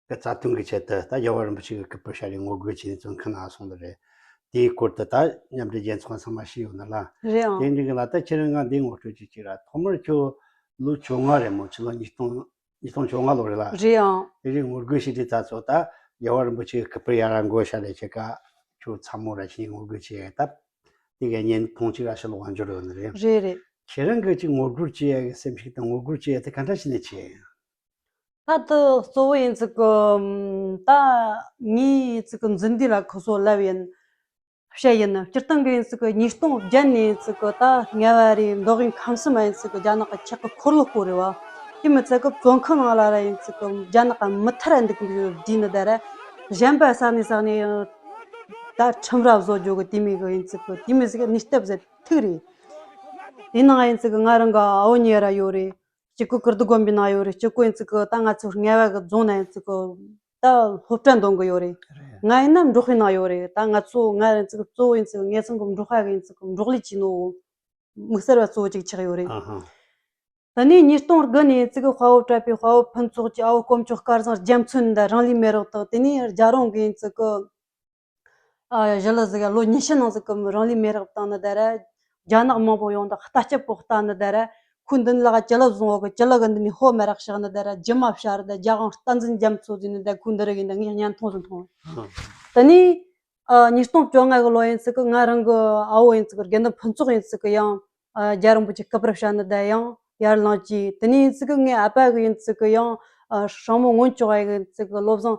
གི་རྩ་དོན་གི་ཆེད་དུ་ད་རྒྱལ་བ་རིན་པོ་ཆེ་གི་སྐུ་པར་ཤར་རེ་ངོ་རྒོལ་བྱས་ནས་བཙོན་ཁང་ནང་སོང་ནི་རེད། དེའི་སྐོར་དུ་ད་མཉམ་འབྲེལ་རྒྱལ་ཚོགས་ཚང་མ་ཤེས་ཡོད་ནི་ལ། རེད་ཨང་། དེ་འདྲ་གི་ལ་ད་ཁྱེད་རང་ང་འདི་ངོ་སྤྲོད་ཅིག་ཅིག་ར། ཐོག་མར་ཁྱོད་ལོ་བཅོ་ལྔ་རེད་མོ། ཕྱི་ལོ་ཉིས་སྟོང་ཉིས་སྟོང་བཅོ་ལྔ་ལོ་རེད་ལ། རེད་ཨང་། དེ་རིང་ངོ་རྒོལ་བྱེད་དུས་ད་ཚོ་ད་རྒྱལ་བ་རིན་པོ་ཆེ་གི་སྐུ་པར་ཡར་ར་མགོ་ཤར་རེ་ཆེ་ཀ་ཁྱོད་ཚ་མོ་ར་ཆེ་ངོ་རྒོལ་བྱེད་ཡ་ད་དེ་ག་ཉན་ཐོང་ཅིག་ར་ཕྱི་ལོགས་འབྱོར་ཡོད་ནི་རེད། རེད་རེད། ཁྱེད་རང་གི་ཅིག་ངོ་རྒོལ་བྱེད་ཡ་གི་སེམས་ཤུགས་དང་ངོ་རྒོལ་བྱེད་ཡ་དེ་ག་འདྲ་བྱས་ནས་བྱས། ད་དུ་གཙོ་བོ་ཡིན་ཚིག་གི་ད་ངའི་ཚིག་གི་འཛིན་དུས་ལ་ཁོ་ཚོ་ལབ་ཡིན། བཤད་ཡིན། སྤྱིར་བཏང་གི་ཡིན་ཚིག་གི་ཉིས་སྟོང་བརྒྱད་ནས་ཡིན་ཚིག་གི་ད་ལྔ་བ་རེ་མདོ་དབུས་ཁམས་གསུམ་ཡིན་ཚིག་གི་རྒྱ་ནག་གི་ཆག་གི་འཁོར་ལོ་བསྐོར་རེ་བ། དེ་མི་ཚད་གི་བཙོན་ཁང་ནང་ལ་ར་ཡིན་ཚིག་གི་རྒྱ་ནག་གི་མི་ཐར་འདུག་གི་བསྡུས་ནི་ད་ར་གཞན་པ་ས་ནས་ས་ནས་ད་ཁྲིམས་ར་བཟོ་རྒྱུ་གི་དེ་མི་གི་ཡིན་ཚིག་གི་དེ་མི་ཟིག་གནས་སྟབས་ཟེར་ཐུག་རེད། དེ་ནང་ཡིན་ཚིག་གི་ང་རང་གི་ཨ་བོ་གཉིས་ར་ཡོད་རེད། གཅིག་གི་ཀིརྟི་དགོན་པའི་ནང་ཡོད་རེད། གཅིག་གི་ཡིན་ཚིག་གི་ད་ང་ཚོ་ལྔ་བ་གི་རྫོང་ན་ཡིན་ཚིག་གི་ད་སློབ་གྲྭ་འདོན་གི་ཡོད་རེད། རེད། ང་ཡིན་ན་འབྲོག་པའི་ནང་ཡོད་རེད། ད་ང་ཚོ་ང་ཡིན་ཚིག་གི་གཙོ་བོ་ཡིན་ཚིག་གི་ངེད་ཚང་གི་འབྲོག་པ་གི་ཡིན་ཚིག་གི་འབྲོག་ལས་ཀྱི་ནོ་དམིགས་བསལ་བ་གཙོ་བོ་གཅིག་ཆགས་ཡོད་རེད། ཨ་ཧ། ད་ནས་ཉིས་སྟོང་དགུ་ནས་ཡིན་ཚིག་གི་དཔའ་བོ་གྲྭ་པའི་དཔའ་བོ་ཕུན་ཚོགས་ཀྱི་ཨ་བོ་དཀོན་མཆོག་སྐལ་བཟང་རྒྱ་མཚོ་ནས་ད་རང་ལུས་མེ་རག་དང་དེ་ནས་རྒྱ་རོང་གི་ཡིན་ཚིག་གི་ཨ་ཞི་ལི་ཟིག་ལོ་ཉི་ཤུ་ནང་ཟིག་གི་རང་ལུས་མེ་རག་བཏང་ནི་ད་ར། རྒྱ་ནག་མང་པོ་ཡོང་ད་ལྟ་སྐྱིད་པོ་ལྟ་ནི་ད་ར། ཁོའི་མདུན་ལ་ཅི་ལབ་བཟུང་བ་གི་ཅི་ལ་གི་འདི་ནས་ཧོ་མེ་རག་བཞག་ནི་ད་ར། རྒྱུ་མ་བཤར་ད་རྒྱ་གང་བསྟན་འཛིན་རྒྱ་མཚོ་ཟིག་ནི་ད་ཁོའི་འདི་ར་གི་འདི་ངས་བརྙན་ཐུང་ཟིག་མཐོང་། དེ་ནས་ཨ་ཉིས་སྟོང་བཅོ་ལྔ་གི་ལོ་ཡིན་ཚིག་གི་ང་རང་གི་ཨ་བོ་ཡིན་ཚིག་གི་དགེ་འདུན་ཕུན་ཚོགས་ཡིན་ཚིག་གི་ཡང་ཨ་རྒྱལ་རིན་པོ་ཆེ་སྐུ་པར་བཤམས་ནི་ད་ཡང་ཡར་ལངས་ཀྱིས། དེ་ནས་ཡིན་ཚིག་གི་ངའི་ཨ་ཕ་གི་ཡིན་ཚིག་གི་ཡང་ཨ་སྲིང་མོ་སྔོན་ཆོག་ཡ་གི་ཡིན་ཚིག་གི་བློ་བཟང་།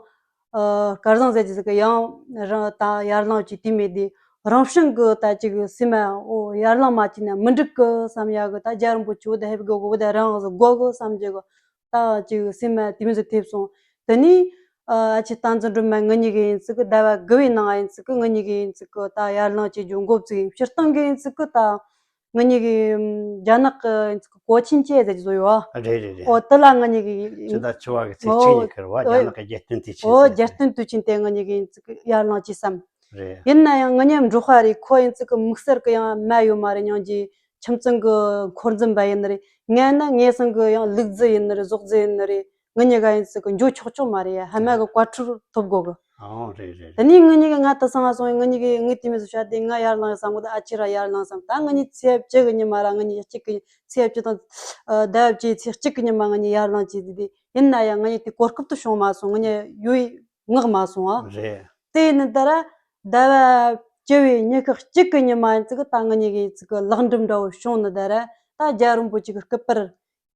ཨ་སྐལ་བཟང་ཟེར་གྱི་ཟིག་གི་ཡང་རང་ད་ཡར་ལངས་ཀྱི་དེ་མེད་དེ། རང་བྱུང་གི་ད་ཅིག་སེམས་མ་འོ་ཡར་ལངས་མ་བྱས་ན་མི་འགྲིག་གི་བསམ་ཡ་གི་ད་རྒྱལ་རིན་པོ་ཆེ་འོ་ད་ཧེབ་གི་འོ་ད་རང་ཟིག་དགོ་གི་བསམ་གྱི་གི་ད་ཅིག་སེམས་མ་དེ་མོ་ཟིག་ཐེབས་སོང་། དེ་ནས་ཨ་ཨ་ཅེ་བསྟན་འཛིན་སྒྲོལ་མ་ངེད་གཉིས་ཀྱི་ཡིན་ཚིག་གི་ཟླ་བ་དགུ་བའི་ནང་ཡིན་ཚིག་གི་ངེད་གཉིས་ཀྱི་ཡིན་ཚིག་གི་ད་ཡར་ལངས་བྱེད་རྒྱུ་འགོ་བཙུགས་ཡིན། སྤྱིར་བཏང་གི་ཡིན་ཚིག་གི་ད། ངེད་གཉིས་ཀྱི་རྒྱ་ནག་གི་ཡིན་ཚིག་གི་གོ་ཆེན་ཅེས་ཟེར་གྱི་བཟོ་ཡོད་ཨ། རེད་རེད་རེད། འོ་དེ་ལ་ངེད་གཉིས་ཀྱི་ཇི་ལྟར་འཆི་བ་གི་ཚེ་གཅིག་ཉིད་ཁེར་བ་རྒྱ་ནག་གི་རྒྱལ་བསྟན་དུས་ཆེན་འོ་ཟེར་རྒྱལ་བསྟན་དུས་ཆེན་དེ་ངེད་གཉིས་ཀྱི་ཡིན་ཚིག་གི་ཡར་ལངས་ཀྱི་བསམ། རེད། ཡིན་ན་ཡང་ངེད་གཉིས་འབྲོག་པ་རེད། ཁོ་ཡིན་ཚིག་གི་དམིགས་བསལ་གི་ཡང་མ་ཡོད་མ་རེད། སྙིང་རྗེ་ཁྱིམ་ཚང་གི་འཁོར་འཛིན་པ་ཡིན་ནི་རེད། ངས་ན་ངེད་ཚང་གི་ཡང་ལུག་རྫི་ཡིན་ནི་རེད། ཟོག་རྫི་ཡིན་ནི་རེད། ངེད་གཉིས་ཀ་ཡིན་ཚིག་གི་འགྱོ་ཆོག་ཆོག་མ་རེད། ཧ་མ་གི་བཀའ་ཁྲོལ་ཐོབ་དགོ་གི། ཨོ་རེད་རེད། དེ་ནས་ངེད་གཉིས་ཀྱི་ང་དུ་སང་ང་སོང་ངེད་གཉིས་ཀྱི་ངའི་དེ་མོ་ཟིག་བྱ་དེ་ང་ཡར་ལངས་བསམ་གི་འདུག་ཨ་ཅེ་ར་ཡར་ལངས་བསམ། ད་ངེད་གཉིས་ཚེས་བཅུ་གི་ཉི་མ་ར་ངེད་གཉིས་གཅིག་གི་ཚེས་བཅུ་དང་ཟླ་བ་བཅུའི་ཚེས་གཅིག་གི་ཉི་མ་ངེད་གཉིས་ཡར་ལངས་ཀྱི་དེ་དེ་ཡིན་ན་ཡང་ངེད་གཉིས་དེ་གོ་སྐབས་དུ་བྱུང་མ་སོང་། ངེད་གཉིས་ཡུལ་མངགས་མ་སོང་ཨ། རེད། དེ་ཡིན་ད་ར་ཟླ་བ་བཅུ་བའི་ཉི་ཤུ་གཅིག་གི་ཉི་མ་ཡིན་ཚིག་གི་ད་ངེད་གཉིས་ཀྱི་ཚིག་གི་ལེགས་འགྲུབ་འདྲ་བོ་བྱུང་ནི་ད་ར། ད་རྒྱལ་རིན་པོ་ཆེ་གི་སྐུ་པར་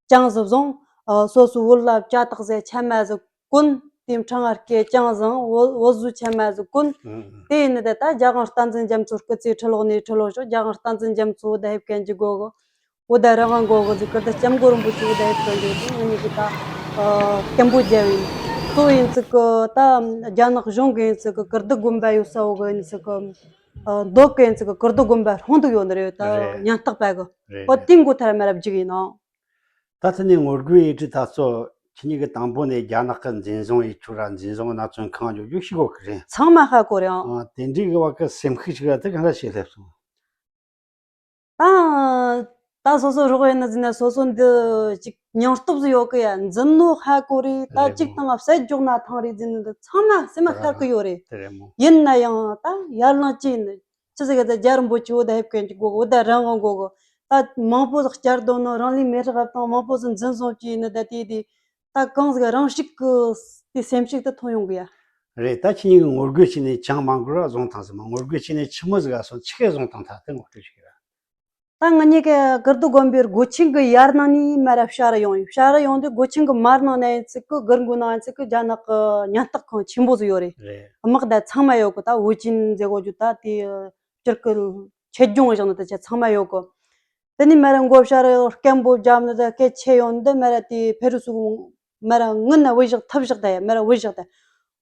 ཅང་ཟིག་བཟུང་། ཨ་སོ་སོའི་བོད་ལ་ལྕགས་ཐག་ཟེར་ཆ་མ་ཟིག་གོན། དེའི་ཕྲེང་བ་སྐེ་ཅང་ཟིག་བོད་བོད་ཟོའི་ཆ་མ་ཟིག་གོན། ཨང་། དེ་ཡིན་ནི་ད་ད་རྒྱ་གར་བསྟན་འཛིན་རྒྱ་མཚོ་སྐུ་ཚེ་ཁྲི་ལོ་ནས་ཁྲི་ལོ་ཞོག་རྒྱ་གར་བསྟན་འཛིན་རྒྱ་མཚོ་བོད་ད་ཧེབ་གན་གྱི་སྒོ་གི་བོད་ད་རང་དབང་སྒོ་གི་ཟིག་གི་ད་སྐྱབས་མགོན་རིན་པོ་ཆེ་བོད་ད་ཧེབ་གན་གྱི་དེ་ངེད་གཉིས་ཀྱི་ད་ཨ་སྐད་འབོད་རྒྱབ་ཡིན། གཙོ་ཡིན་ཚིག་གི་ད་རྒྱ་ནག་གཞུང་གི་ཡིན་ཚིག་གི་ཀིརྟི་དགོན་པ་ཡོད་ས་བོ་གི་ཡིན་ཚིག་གི་ཨ་མདོ་གི་ཡིན་ཚིག་གི་ཀིརྟི་དགོན་པ་སྲུང་འདུག་ཡོད་ནི་རེད། ད་རེད། ཉམ་ཐག་པ་གི་རེད་ཨོ་རེད། དེ་མགོ་ཐར་མ་རབ་འཇིག་ཡིན་ནོ། ད་ཐ་ནས་ངོ་རྒོལ་ཡེ་ཁྲི་ད་ཚོ་ཁྱེད་གཉིས་ཀྱི་དང་པོ་ནས་རྒྱ་ནག་གི་འཛིན་བཟུང་ཡེ་ཆོག་ར་འཛིན་བཟུང་ན་བཙོན་ཁང་འཇོག་རྒྱུ་ཤི་གོ་གི་རེད། ཚང་མ་ཧ་གོ་རེད་ཨང་། ཨ་དེ་འདྲའི་གི་བ་གི་སེམས་ཤུགས་ཤིག་ར་དེ་གང་འདྲ་བྱེད་སླེབས་སོང་། ད་ད་སོ་སོ་རོགས་ཡིན་ན་འཛིན་ན་སོ་སོ་འདི་ཅིག་སྙིང་སྟོབས་སུ་ཡོད་གི་ཡ་འཛིན་ནོ་ཧ་གོ་རེད། ད་རེད་ཅིག་མོ། ཐང་ང་བསད་འཇོག་ན་ཐང་རེད་འཛིན་ནི་འདི་ཚང་མ་སེམས་མ་ཤར་གི་ཡོད་རེད། དེ་རེད་མོ། ཡིན་ན་ཡང་ད་ཡར་ལངས་ཅི་ཡིན། ཆི་ཟིག་ག་ད་རྒྱལ་རིན་པོ་ཆེ་བོད་ད་ཧེབ་གན་གྱི་སྒོ་བོད་ད་རང་དབང་སྒོ་གི་ད་མང་པོ་ཟིག་བསྐྱར་དོ་ནོ་རང་ལུས་མེ་རག་བཏང་མང་པོ་ཟིག་འཛིན་བཟུང་བྱས་ནི་ད་དེ་དེ་ད་གང་ཟིག་རང་ཤུགས་ཀྱི་དེ་སེམས་ཤུགས་དེ་ཐོན་ཡོང་གི་ཡ། རེད། ད་ཁྱེད་གཉིས་ཀྱི་ངོ་རྒོལ་བྱས་ནས་ཅང་མ་འགོར་བ་བཟུང་བཏང་ཟིག་མ་ངོ་རྒོལ་བྱས་ནས་ཆི་མོ་ཟིག་ག་སོང་ཆི་གས་བཟུང་བཏང་ཐལ་དེ་ངོ་སྤྲོད་ཞིག་ར། ད་ང་གཉིས་ཀྱི་ཀིརྟི་དགོན་པའི་སྒོ་ཆེན་གྱི་ཡར་ནང་ནས་མར་ར་བཤའ་ར་ཡོང་ཡིན། བཤའ་ར་ཡོང་དུས་སྒོ་ཆེན་གྱི་མར་ནང་ན་ཡིན་ཚིག་གི་སྒར་འགོ་ནང་ཡིན་ཚིག་གི་རྒྱ་ནག་གི་ཉམ་ཐག་ཁང་ཆེན་པོ་ཟིག་ཡོད་རེད། རེད། དམག་ད་ཚང་མ་ཡོད་གི་ད་ཝུ་ཅིན་ཟེར་གོ་རྒྱུ་ད་དེ་སྤྱིར་གི་ཆེད་སྦྱོང་བཞག་ནི་ད་ཆ་ཚང་མ་ཡོད་གི་དེ་ནས་མར་ར་མགོ་བཤའ་ར་སྐད་འབོད་བརྒྱབ་ནི་ད་སྐད་ཆེ་ཡོང་འདི་མར་ར་དེ་ཕེ་རུ་སུ་མར་ར་ངུ་ན་བུ་བཞག་ཐབས་བཞག་ད་ཡ་མར་ར་བུ་བཞག་ད།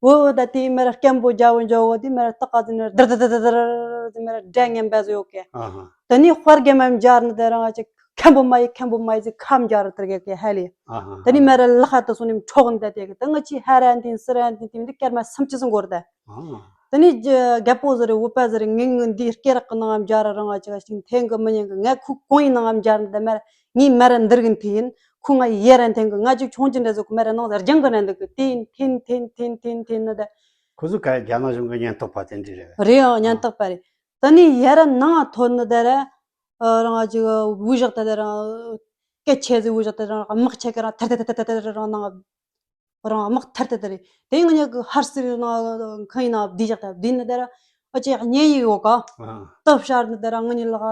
བོ་བོ་ད་དེའི་མར་སྐམ་པོ་རྒྱ་བོ་འཇོག་གོ་དེ་མར་སྟག་ག་ཟིན་ནས་དར་དར་དར་དར་དར་ཟིན་མར་སྒྲ་ངན་པ་ཟིག་ཡོད་གི། ཨ་ཧ། དེ་ནས་དཔའ་རྒན་མ་འབྱར་ནི་དེ་རང་ཅིག་ཁམ་པོ་མ་ཡི་ཁམ་པོ་མ་ཡི་ཟིག་ཁམ་འབྱར་དར་གི་གི་ཧ་ལས། ཨ་ཧ། དེ་ནས་མར་ལག་ཧ་དུ་སོང་ནས་འཕྲོག་ནི་ད་དེ་གི་ད་ང་ཅི་ཧ་ར་འདིན་སི་ར་འདིན་དེ་མི་འདི་སྐར་མ་སུམ་ཅུ་ཟིན་གོ་ར་ད། ཨ། དེ་ནས་རྒྱ་རྒད་པོ་ཟེར་རེད། བོད་པ་ཟེར་རེད། ངས་ངས་འདིའི་སྐེ་རགས་ཀྱི་ནང་འབྱར་རང་ང་ཅིག་ཞིག་འཐེན་གི་མི་ཉན་གི། ངས་ཁོའི་གོང་ཡི་ནང་འབྱར་ནི་ད་མར་ངའི་མར་འདིར་གི་འཐེན་ཡིན། ཁོ་ང་ཡི་ཡར་འཐེན་གི། ང་ཅིག་ཆུང་ཆུང་འདྲ་ཟིག་གི་མར་ནང་ཟེར་རྒྱང་གི་ར་འདུག་གི། དེ་ཡིན་འཐེན་འཐེན་འཐེན་འཐེན་འཐེན་ནི་ད། ཁོ་ཚོ་ག་རྒྱ་ནག་གཞུང་གི་ཉེན་རྟོག་པ་དེ་འདྲ་རེད། རེད་ཨང་། ཉེན་རྟོག་པ་རེད། ད་ནི་ཡར་ནང་ཐོན་ནི་ད་ར། ཨ། རང་ཅིག་འུ་ཞག་ད་ད་རང་སྐད་ཆེ་ཟིག་འུ་ཞག་ད་རང་དམག་ཆེ་གི་རང་ཐར་ཐར་ཐར་ཐར་རང་ནང་རང་དམག་ཐར་ཐར་ཐར་རེད། དེ་ང་ཉག་གི་ཧར་སིར་ན་ཁང་ཡིན་ན་བསྡད་བཞག་ད་བསྡད་ནི་ད་ར། ཨ་ཅེ་བརྙན་ཡིག་ཡོད་ག། ཨ། སྟབས་ཤར་ནི་ད་ར་ང་ཉིད་ལག་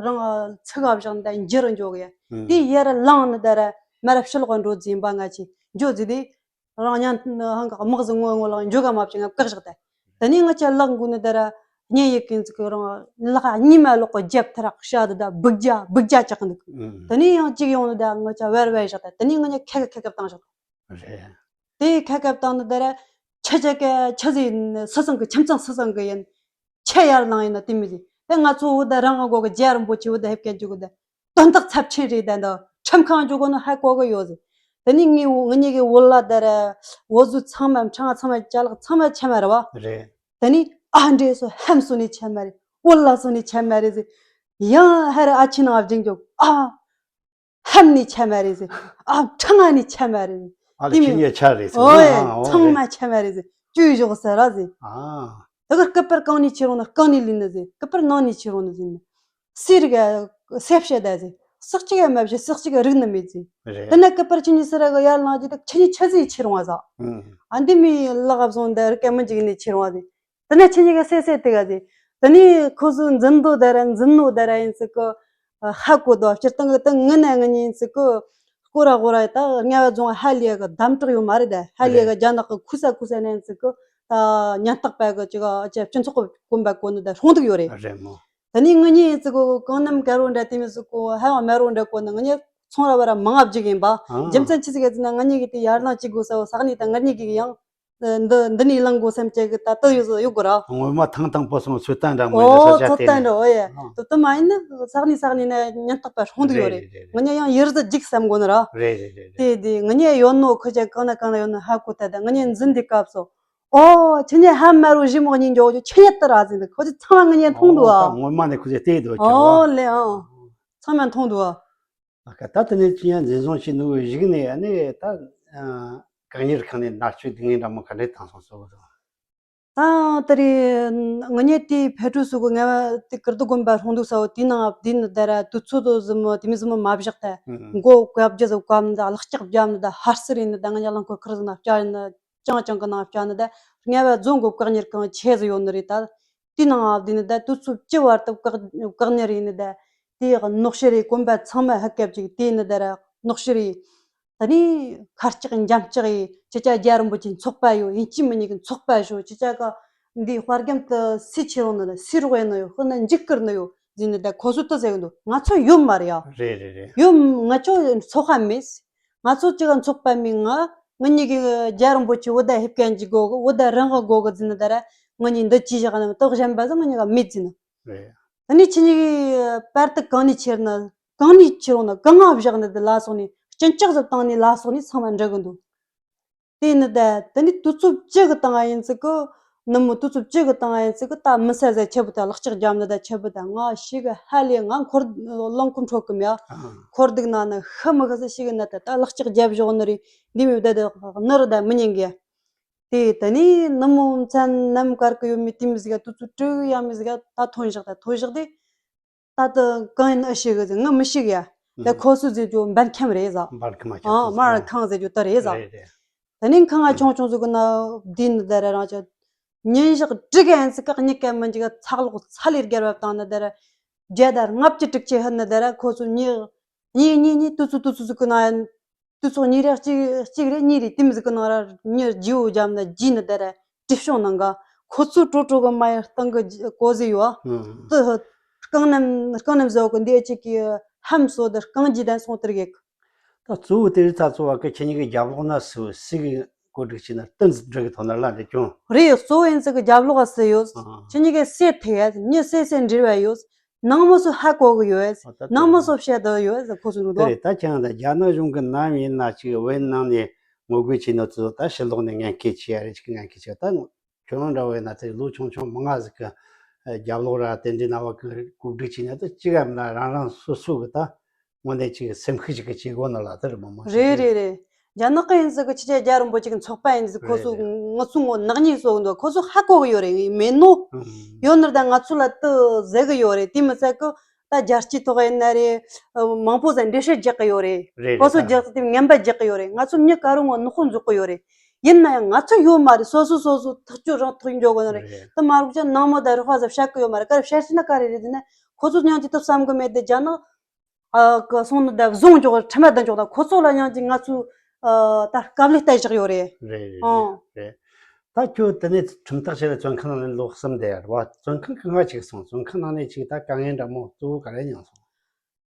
རང་ཚིག་ག་བཞག་ནི་ད་འགྱུར་འཇོག་གི། ཨ། དེ་ཡར་ལངས་ནི་ད་ར་མར་ཕྱི་ལོགས་འགྲོ་རྫིན་པ་ང་ཅི་འཇོག་རྫི་དེ། རང་ཉན་ཧང་གི་དམག་ཟིག་ངོ་ངོ་ལག་འཇོག་ག་མ་བྱེད་ང་བཀག་བཞག་ད། དེ་ནས་ང་ཅག་ལག་འགུལ་ནི་ད་ར་བརྙན་ཡིག་གི་ཚིག་རང་ལག་གཉིས་མ་ལོག་གི་རྒྱབ་ཐ་རག་ཤ་དི་ད་སྦུག་རྒྱ་སྦུག་རྒྱ་ཅག་འདུག། ཨ། དེ་ནས་ཡང་གཅིག་ཡོང་ནི་ད་ང་ཅག་བར་བར་བཞག་ད། དེ་ནས་ང་ཉག་ཁ་ཁ་ཁ་བཏང་བཞག་ད། རེད། དེ་ཁ་ཁ་བཏང་ནི་ད་ར་ཆ་ཆ་ཀ་ཆ་ཟིན་སི་སང་གི་ཁྱིམ་ཚང་སི་སང་གི་ཡིན། ཆེ་ཡར་ལངས་ཡིན་ན་དེ་མི་ཟིན། དེ་ང་ཚོ་འུ་ད་རང་གི་སྒོ་གི་རྒྱ་རིན་པོ་ཆེ་འུ་ད་ཧེབ་ཀན་ཅུ་གི་ད། དོན་དག་ཚབས་ཆེན་རེད་ད་འདི། ཁྲིམས་ཁང་འཇོག་དགོས་ན་ཧ་གོ་གི་ཡོད་ཟེར། དེ་ནས་ངའི་ངེད་གཉིས་ཀྱི་བོད་ལྭ་དེར་འོ་ཟོ་ཚང་མ་ཕྲེང་བ་ཚང་མ་ཅ་ལག་ཚང་མ་ཆད་མ་རེད་བ། རེད། དེ་ནས་ཨ་འདྲེ་སོ་ཧམ་སོ་ནས་ཆད་མ་རེད། བོད་ལྭ་སོ་ནས་ཆད་མ་རེད་ཟེར། ཡང་ཧ་ར་ཨ་ཆེ་ནང་བརྒྱུད་འཇོག་ཨ། ཧམ་ནས་ཆད་མ་རེད་ཟེར། ཨ་ཕྲེང་བ་ནས་ཆད་མ་རེད་ཟེར། ཨ་ལ་དེ་ཁྱེད་མིན་གཉིས་ཆ་རེད་ཟེར། ཨོ་ཡེ། ཨ་ཨོ་ཚང་རེད། མ་ཆད་མ་རེད་ཟེར། བཅོས་ཞོག་ཟེར་ར་ཟེར། ཨ། ད་གི་སྐུ་པར་གང་ནས་ཁྱེར་འོང་ན་གང་ནས་ལེན་ནི་ཟེར། སྐུ་པར་ནང་ནས་ཁྱེར་འོང་ནི་ཟེར་ནི། སུས་རིག་ག་སེ་བཤད་ད་ཟེར། སག་ཅིག་ཡང་མ་བཤད། སག་ཅིག་རིག་ནི་མེད་ཟེར། རེད། དེ་ན་སྐུ་པར་ཁྱེད་གཉིས་སུ་ར་གི་ཡར་ལངས་རྗེས་ད་ཁྱེད་གཉིས་ཆི་ཟིག་ཁྱེར་འོང་ཟེར། ཨང་། ཨ་འདི་མི་ལག་བཟུང་ད་རིག་ག་མི་འཇིག་ནས་ཁྱེར་འོང་ཟེར། དེ་ན་ཁྱེད་གཉིས་ཀ་སེ་སེ་དེ་ག་ཟེར། དེ་ནས་ཁོ་ཚོ་འཛིན་དོ་ད་ར་འཛིན་ནོ་ད་ར་ཡིན་ཟེར་གི། ཧ་གོ་དོ། སྤྱིར་བཏང་གི་ད་ངི་ན་ངི་ཉིན་ཟེར་གི། སྐོར་ར་སྐོར་ར་ད་རྔ་བ་རྫོང་ཧ་ལས་གི་དམ་དྲག་ཡོད་མ་རེད་ད། ཧ་ལས་གི། རེད། རྒྱ་ནག་གི་ཁུ་ས་ཁུ་ས་ནས་ཟེར་གི། ད་ཉེན་རྟོག་པ་གི་ཅིག་ཅིག་སྤྱི་ཚོགས་གི་གོམ་པ་གོ་ནི་ད་སྲུང་འདུག་ཡོད་རེད། རེད་མོ། དེ་ནས་ངི་གཉིས་ཟེར་གི་གང་ནམ་ག་རོ་འདྲ་དེ་མི་ཟེར་གི་ཧ་ཡང་མ་རོ་འདྲ་གོ་ནི། ངི་གཉིས་ཚོང་ར་བ་ར་མང་ང་བརྒྱུད་ཡིན་པ། ཨང་། རྒྱུ་མཚན་ཅི་ཟིག་ག་ཟེར་ན་ངི་གཉིས་གི་དེ་ཡར་ལངས་ཅིག་དགོས་ས་བོ་ས་གནས་དང་ངི་གཉིས་གི་ཡང་འདི་འདི་ནས་ལངས་དགོས་བསམ་ཅིག་གི་ད་ལྟ་ཡོད་ཡོད་གི་ར། སྔོན་མ་ཐང་ཐང་པོ་སོང་ཚོད་ལྟ་འདྲ་མོ་ཡོད་ཨོ་ས་ཆ་ཚོད་ལྟ་དེ་ནས། འདྲ་ཨོ་ཡ། ཨང་། དུ་དུ་མ་ཡིན་ན་ས་གནས་ས་གནས་ན་ཉེན་རྟོག་པ་སྲུང་འདུག་ཡོད་རེད། རེད་རེད་རེད། ངི་གཉིས་ཡང་ཡུར་ཟི་འཇིགས་བསམ་གོ་ནི་ར། རེད་རེད་རེད་རེད། དེ་དེ་ངི་གཉིས་ཡོད་ནོ་ཁུ་ཅག་གང་ན་གང་ན་ཡོད་ནོ་ཧ་གོ་ད། ད་ངི་གཉིས་འཛིན་དེ་སྐབས་སོ། ཨོ་ཁྱེད་གཉིས་ཧ་མ་རུ་ཞི་མོ་གཉིས་འཇོག་རྒྱུ་ཁྱེད་གཉིས་ལྟར་ར་ཟིན་འདུག། ཁོ་ཚོ་ཚང་མ་ངི་གཉིས་མཐོང་འདུག་ཨ། ཨོ་ད་སྔོན་མ་ནས་ཁོ་ཚོས་བལྟས་འདུག་ཁྱོད། ཨོ་ལེ་ཨང་། ཚང་མ་མཐོང་འདུག་ཨ། ཨ་ཁ་ད་དེ་ནས་ཅི་ཡང་འཛིན་བཟུང་བྱས་ནུ་གཞུག་ནས་ཨ་ནི་ད་བཀག་ཉར་ཁང་ནས་མནར་གཅོད་སྡུག་བསྔལ་འདྲ་མོ་ག་འདྲས་བཏང་སོང་ཟེར་བ་དང་། ད་དེ་རིང་ང་གཉིས་དེ་ཕེ་ཀྲུ་སུ་གི་ངལ་བ་དེ་ཀིར་ཏི་དགོན་པ་སྲུང་འདུག་ས་བོ་དེའི་ནང་དེ་ནི་ད་ར་དུས་ཚོད་དུ་ཟིན་མོ་དེ་མི་ཟིན་མོ་མ་བཞག་ཐལ། ཨང་། མགོ་བཀབ་རྒྱུ་ཟིག་བཀབ་ནི་ད། ལག་ལྕགས་བརྒྱབ་ནི་ད། ཧར་སི་རེད་ནི་ད། ང་གཉིས་རླངས་འཁོར་ཁུར་ཟིག་ན་བསྐྱལ་ནི། ཅང་ཅང་གི་ནང་བསྐྱལ་ནི་ད། རྔ་བ་རྫོང་གི་བཀག་ཉར་ཁང་ཆེ་ཟིག་ཡོད་ནི་རེད་ད། དེའི་ནང་ང་བསྡད་ནི་ད་དུས་ཚོད་བཅུ་བར་དུ་བཀག་བཀག་ཉར་ཡིན་ནི་ད། དེ་ནོག་ཤི་རེད། གོམ་པ་ཚང་མ་ཧ་ཀབ་ཅིག་དེ་ནི་ད་ར་ནོག་ཤི་རེད། ད་ནི་ཁ་ལྕགས་འཇམ་ལྕགས་ཡིན། ཅི་ཅག་རྒྱལ་རིན་པོ་ཆེ་ཚོགས་པ་ཡོད། ཡིན་གཅིག་མིན་གཉིས་ཀྱི་ཚོགས་པ་ཞོག། ཅི་ཅག་ག་འདི་དཔའ་རྒྱམ་དུ་སུས་ཁྱེར་འོང་ནི་ལ། སུས་རོགས་ཡིན་ནི་ཡོད། ཁོ་ན་འཇིགས་སྐུལ་ནི་ཡོད་ཟེར་ནི་ད། ཁོ་ཚོ་ད་ཟེར་གི་འདུག། ང་ཚོ་ཡོད་མ་རེད་ཡ། རེད་རེད་རེད། ཡོད། ང་ཚོ་ཚོགས་པ་མེད། ང་ཚོ་གཅིག་ག་ཚོགས་པ་མེད། ང་ང་གཉིས་ཀྱི་རྒྱལ་རིན་པོ་ཆེ་འུ་ད་ཧིབ་ཀན་གྱི་སྒོ་གི་འུ་ད་རང་གི་སྒོ་གི་ཟེར་ནི་ད་ར། ང་གཉིས་འདི་ཅི་བཞག་ནི་ཏོག་གཞན་པ་ཟིག་ང་གཉིས་ཀ་མེད་ཟེར་ནི། རེད། ད་ནི་ཁྱེད་གཉིས་ཀྱི་པར་དུ་གང་ནས་ཁྱེར་ནི། གང་ནས་ཁྱེར་འོང་ནི། གང་ང་བཞག་ནི་དེ་ལ་སོགས་ནས་སྐྱིན་ལྕག་ཟིག་བཏང་ནས་ལ་སོགས་ནས་ཚང་མ་འདྲི་གི་འདུག། དེ་ནི་ད་དེ་ནི་དུས་ཚོད་བཅུ་གི་བཏང་ཡིན་ཟིག་གི། ནུབ་མོ་དུས་ཚོད་བཅུ་གི་བཏང་ཡིན་ཟིག་གི། ད་མི་ས་ཟ་ཆེ་བུ་ད། ལག་ལྕགས་རྒྱབ་ནི་ད་ཆེ་བུ་ད། ང་ཤི་གི་ཧ་ལས། ང་འཁོར་རླངས་འཁོར་འཕྲོད་གི་མེད་ཨ། ཨ། འཁོར་སྡུག་ན་ནི་ཤི་མི་ཤི་ཟིག་ཤི་གི་ན་ད། ད་ལག་ལྕགས་རྒྱབ་བཞག་ནི་རེད། འདི་མི་ད་ད་ནི་རུ་ད་མི་ཉན་གི། དེ་ད་ནི་ནུབ་མོ་མཚན་ནམ་དཀར་གི་ཡོད་མེད་དེ་མི་ཟིག་ག། དུས་ཚོད་དྲུག་ཡ་མི་ཟིག་ག་ད་ཐོན་བཞག། ད་ཐོན་བཞག་དེ། ད་ད་གང་ཡིན་ཨ་ཤི་གི་ཟེར། ང་མི་ཤི་གི་ཡ། ད་ཨང་། ཁོ་སུ་ཟེར་རྒྱུ་འབར་ཁམས་རེད་ཟ། འབར་ཁམས་ཨ། ཁྱོད་ཚོ་མར་ཨང་། ཁང་ཟེར་རྒྱུ་ད་རེད་ཟ། རེད་རེད། ད་ནི་ཁང་ང་ཆུང་ཆུང་ཟིག་གི་ན་བསྡད་ནི་ད་ར་རང་ཅག་ཉིན་ཞག་དྲུག་ཡན་ཟིག་ག་གཉིད་ཀ་མི་འཇིག་ག། ཚ་གློག་ཚ་ལས་བརྒྱལ་བ་བཏང་ནི་ད་ར། བརྒྱ་དང་ལྔ་བཅུ་དྲུག་ཅུ་ཧད་ནི་ད་ར། ཁོ་ཚོ་གཉིད་གཉིད་གཉིད་གཉིད་དུས་ཚོད་དུས་ཚོད་ཟིག་གི་ན་ཡང་། དུས་ཚོད་གཉིས་རེ་གཅིག་གཅིག་རེ་གཉིས་རེ་དེ་མི་ཟིག་གི་ནང་ར་མྱི་རྗེ་བོ་རྒྱབ་ན་རྗེས་ནི་དེ་ར་དྲི་བཤང་ནང་ག། ཁོ་ཚོས་ཀྲོ་ཀྲོ་གི་མ་ཡི་སྟེང་གི་གོ་ཟི་ཡོད། ཨང་། དུ་རྐང་སྣམ་རྐང་སྣམ་ཟོག་གི་འདི་གཅིག་གི་ཧམ་སོ་དུ་རྐང་རྗེས་དན་སོང་དེར་གེག། ད་གཙོ་བོ་དེ་རིགས་ད་གཙོ་བ་གི་ཁྱེད་གཉིས་ཀྱི་རྒྱབ་ལོགས་ན་སུ་སུ་གི་ བཀོད་སྒྲིག་བྱས་ན་བསྟུན་འགྲིག་གི་ཐོག་ནས་ལ་འདི་ཀྱང་རེད། གཙོ་བོ་ཡིན་ཚིག་གི་རྒྱབ་ལོགས་ལ་སུ་ཡོད། ཨ། ཁྱེད་གཉིས་ཀས་སུ་ཐུག་ཡ། མྱི་སུ་སུ་འབྲེལ་བ་ཡོད། ནང་མི་ཚོ་ཧ་གོ་གི་ཡོད། ཨ། ད་ནང་མི་ཚོ་བཤད་དོ་ཡོད་ཟེར་ཁོ་ཚོ་འདུག་དོ། དེ་རེད། ད་ཁྱེད་རང་ད་རྒྱ་ནག་གཞུང་གི་ནམ་ཡིན་ན་ཅིག་བོད་ནང་ནས་ངོ་རྒོལ་བྱས་ནོ་ཚོ་ད་ཕྱི་ལོགས་ནས་ངན་སྐུལ་བྱས་ཡ་རེད། ཅིག་ངན་སྐུལ་བྱས་ད། ཁྱོད་རང་འདྲ་བོ་ཡིན་ན་དེ་ལོ་ཆུང་ཆུང་མི་ལྔ་ཟིག་གི་རྒྱབ་ལོགས་ར་དེ་འདྲའི་ནང་བ་གི་བཀོད་སྒྲིག་བྱས་ན་དེ་གཅིག་གམ་ན་རང་རང་སོ་སོ་གི་ད་དངོས་གནས་ཅིག་སེམས་ཤུགས་ཅིག་གི་བྱེད་སྒོ་ནང་ལ་དེ་རེད་མོ་མ་རེད་རེད་རེད། རྒྱ་ནག་གི་ཡིན་ཟིག་གི་ཕྱི་རྒྱལ་རྒྱལ་རིན་པོ་ཆེ་གི་ཚོགས་པ་ཡིན་ཟིག་ཁོ་ཚོ་རེད་རེད། ངུ་ཚོ་ངོ་ནག་ཉེས་བཟོ་གི་འདུག་ཁོ་ཚོ་ཧ་གོ་གི་ཡོད་རེད། མེད་ནོ། ཨང་། ཡོད་ནི་ར་ད་ང་ཚོ་ལ་དེ་ཟེར་གི་ཡོད་རེད། དེ་མི་ཚད་གི་ད་རྒྱལ་སྤྱིའི་ཐོག་ཡིན་ན་རེད། མང་པོ་ཟིག་འགྲེལ་བཤད་རྒྱག་གི་ཡོད་རེད། རེད་རེད། ཁོ་ཚོ་ད་རྒྱག་ཏུ་ངན་པ་རྒྱག་གི་ཡོད་རེད། ང་ཚོ་མྱི་ག་རུ་ངོ་ནག་པོ་འཇོག་གི་ཡོད་རེད། ཡིན་ན་ཡང་ང་ཚོ་ཡོད་མ་རེད། སོ་སོ་སོ་སོ་ཐག་གཅོད་རང་ཐག་འཇོག་གི་ནི་རེད། རེད། དེ་མ་རུག་ཅག་ནང་མི་དང་རུ་ཁ་ཟིག་བཤད་གི་ཡོད་མ་རེད། ག་རེ་བཤད་ཟིན་ན་ག་རེ་རེད་ཟེར་ན། ཁོ་ཚོ་སྙིང་རྗེ་དུ་བསམ་གི་མེད་དེ་རྒྱ་ནག་ཨ་གི་སོང་ནི་ད་བཟུང་འཇོག་ཁྲིམས་མ་ད་འཇོག་ད་ཁོ་ཚོ་ལ་སྙིང་རྗེ། ང་ཚོ་ཨ་ད་དཀའ་ལས་གཏད་བཞག་ཡོད་རེད། རེད་རེད་ཨང་། རེད་རེད། ད་ཁྱོད་དེ་ནས་ཁྲིམས་ཐག་བཅད་ལ་བཙོན་ཁང་ནང་ནས་ལོ་གསུམ་བསྡད་ཡ་རེད་བ། བཙོན་ཁང་གི་ང་ཅིག་སོང་། བཙོན་ཁང་ནང་ནས་ཅིག་ད་དཀའ་ངལ་འདྲ་མོ་གཙོ་བོ་ག་རེ་མྱངས་སོང་།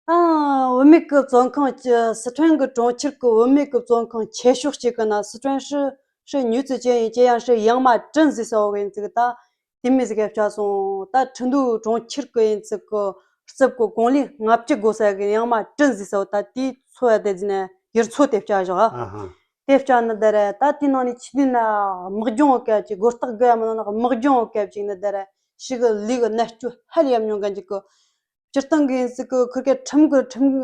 ཨ། བུད་མེད་ཀྱི་བཙོན་ཁང་གི་སི་ཁྲོན་གྱི་གྲོང་ཁྱེར་གྱི་བུད་མེད་ཀྱི་བཙོན་ཁང་ཆེ་ཤོས་གཅིག་གི་ནང་སི་ཁྲོན市是女子监狱，这样是养马镇 ཟེར་ས་བོ་གི་ཡིན་ཚིག་ད། དེ་མི་ཟིག་ག་བཅག་སོང་། ད་ཁྲིན་ཏུའུ་གྲོང་ཁྱེར་གྱི་ཡིན་ཚིག་གི་རྩིབ་གི་གོང་ལས་ལྔ་བཅུ་འགོ་ས་གི་ཡང་མ་ཀྲིན་ཟེར་ས་བོ་ད་དེའི་ཚོ་ཡ་དེ་ཟིན་ནས་ཡུལ་ཚོ་དེ་བཅག་བཞག་ཨ་ཧ། དེ་བཅག་ནི་དེ་རེད། ད་དེའི་ནང་ནས་ཆི་དུས་ན་དམག་སྦྱོང་བོ་སྐབས་ཅིག་སྒོ་རྟགས་དགོས་ཡ་མི་ནང་ན་དམག་སྦྱོང་བོ་སྐབས་ཅིག་ནི་དེ་རེད། ཞིག་གི་ལུས་གི་ནད་སྐྱོ་ཧ་ལས་ཡ་མྱོང་གན་ཅིག་གི་སྤྱིར་བཏང་གི་ཡིན་ཚིག་གི་ཁུར་གེ་ཁྲིམས་གི་ཁྲིམས་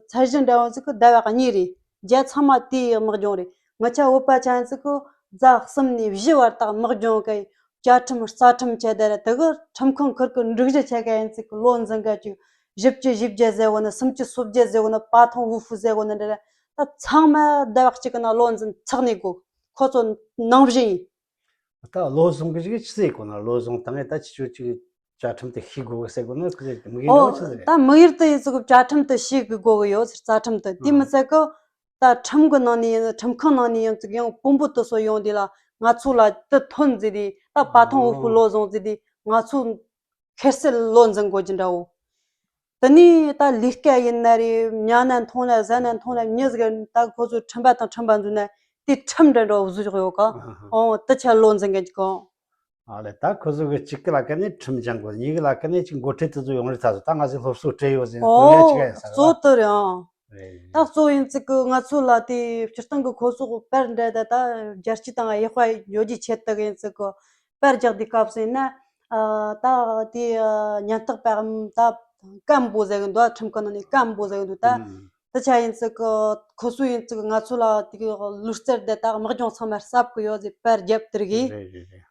ཚད་གཞི་འདྲ་བོ་ཚིག་གི་ཟླ་བ་གཉིས་རེད། རྒྱ་ཚང་མ་དེའི་དམག་སྦྱོང་རེད། ང་ཆ་བོད་པ་ཆ་ཡིན་ཚིག་གི་རྫ་གསུམ་ནས་བཞི་བར་དག་དམག་སྦྱོང་གི་བཅའ་ཁྲིམས་རྩ་ཁྲིམས་བཅས་དེ་རེད། དེ་གི་ཁྲིམས་ཁང་ཁུར་གི་འགྲིག་གཞི་ཆ་ག་ཡིན་ཚིག་གི་ལོ་འཛིན་ག་ཅིག་བཞི་བཅུ་ཞེ་བརྒྱད་ཟེར་གོ་ནི། སུམ་ཅུ་སོ་བརྒྱད་ཟེར་གོ་ནི། 八通五府 ཟེར་གོ་ནི་འདྲ་རེད། ད་ཚང་མ་ཟླ་བ་གཅིག་གི་ནང་ལོ་འཛིན་ཚགས་ནས་དགོ། ཁོ་ཚོ་ནང་བཞིན་ཡིན། ད་བློ་བཟང་གི་ཅིག་ཅི་ཟེར་གོ་ན། བློ་བཟང་དང་ད་ཅི་ཅོ་ཅིག་བཅའ་ཁྲིམས་དེ་ཤེས་དགོས་གི་ཟེར་གོ་ན། ཁོ་ཚོ་དམིགས་ཡུལ་འདྲ་བོ་ཅི་ཟེར་རེད། ད་དམིགས་ཡུལ་དེ་ཡིན་ཚིག་གི་བཅའ་ཁྲིམས་དེ་ཤེས་དགོས་གི་ཡོད་ཟེར། རྩ་ཁྲིམས་དེ་དེ་མི་ཚད་གི་ད་ཁྲིམས་གི་ནང་ནས་ཡིན། ཁྲིམས་ཁང་ནང་ནས་ཡིན་ཚིག་ཡང་དཔོན་པོ་དེ་ཚོ་ཡོང་དུས་ལ་ང་ཚོ་ལ་དེ་ཐོན་ཟེར་དུས། ད་八通五府 བློ་བཟང་ཟེར་དུས་ང་ཚོ་ཁེར་སེ་ལོ་འཛིན་དགོས་ཀྱི་འདྲ་བོ། དེ་ནས་ད་ལས་ཀ་ཡིན་ན་རེད། ཉལ་ན་འཐུང་ན་ཟ་ན་འཐུང་ན་མྱི་ཟིག་ད་ཁོ་ཚོ་ཁྲིམས་པ་དང་ཁྲིམས་པ་འཛུལ་ན་དེ་ཁྲིམས་འདྲ་འདྲ་བོ་བཟོ་བཞག་ཡོད་ག་ཨ་ཧ། ཨོ་དེ་ཆ་ལོ་འཛིན་མཁན་གྱི་གང་། ཨ་ལེ། ད་ཁོ་ཚོ་གི་གཅིག་གི་ལ་ཀ་ནས་ཁྲིམས་སྦྱང་དགོས། གཉིས་གི་ལ་ཀ་ནས་ཅིག་འགོ་ཁྲིད་དེ་ཚོ་ཡོང་རེད། ད་ཚོ་ད་ང་ཚོས་སློབ་གསོ་སྤྲད་ཡོད་ཟེར་ན་དོན་ངན་ཅིག་ཨོ་ཡིན་ས་རེད་གཙོ་བོ་དེ་རེད་ཨང་། རེད། ད་གཙོ་ཡིན་ཚིག་གི་ང་ཚོ་ལ་དེ་སྤྱིར་བཏང་གི་ཁོ་ཚོ་པར་འདྲ་ད་ད་རྒྱལ་སྤྱི་དང་ཡག་པ་ཡོད་རྒྱུའི་ཆེད་དུ་ཡིན་ཚིག་གི་པར་རྒྱག་དུས་སྐབས་སུ་ཡིན་ན། ཨ་ད་དེ་ཨ་ཉེན་རྟོག་པ་ད་སྐམ་པོ་ཟེར་གི་འདུག་ཁྲིམས་ཁང་ནང་ནས་སྐམ་པོ་ཟེར་གི་འདུག་ད་ཨུམ། དེ་ཆ་ཡིན་ཚིག་གི་ཁོ་ཚོ་ཡིན་ཚིག་གི་ང་ཚོ་ལ་དེ་གི་ལུས་རྩལ་དེ་ད་དམག་སྦྱོང་ཚང་མ་གསབ་གི་ཡོད་ཟེར་པར་རྒྱབ་དེར་གི། རེད་རེད་རེད།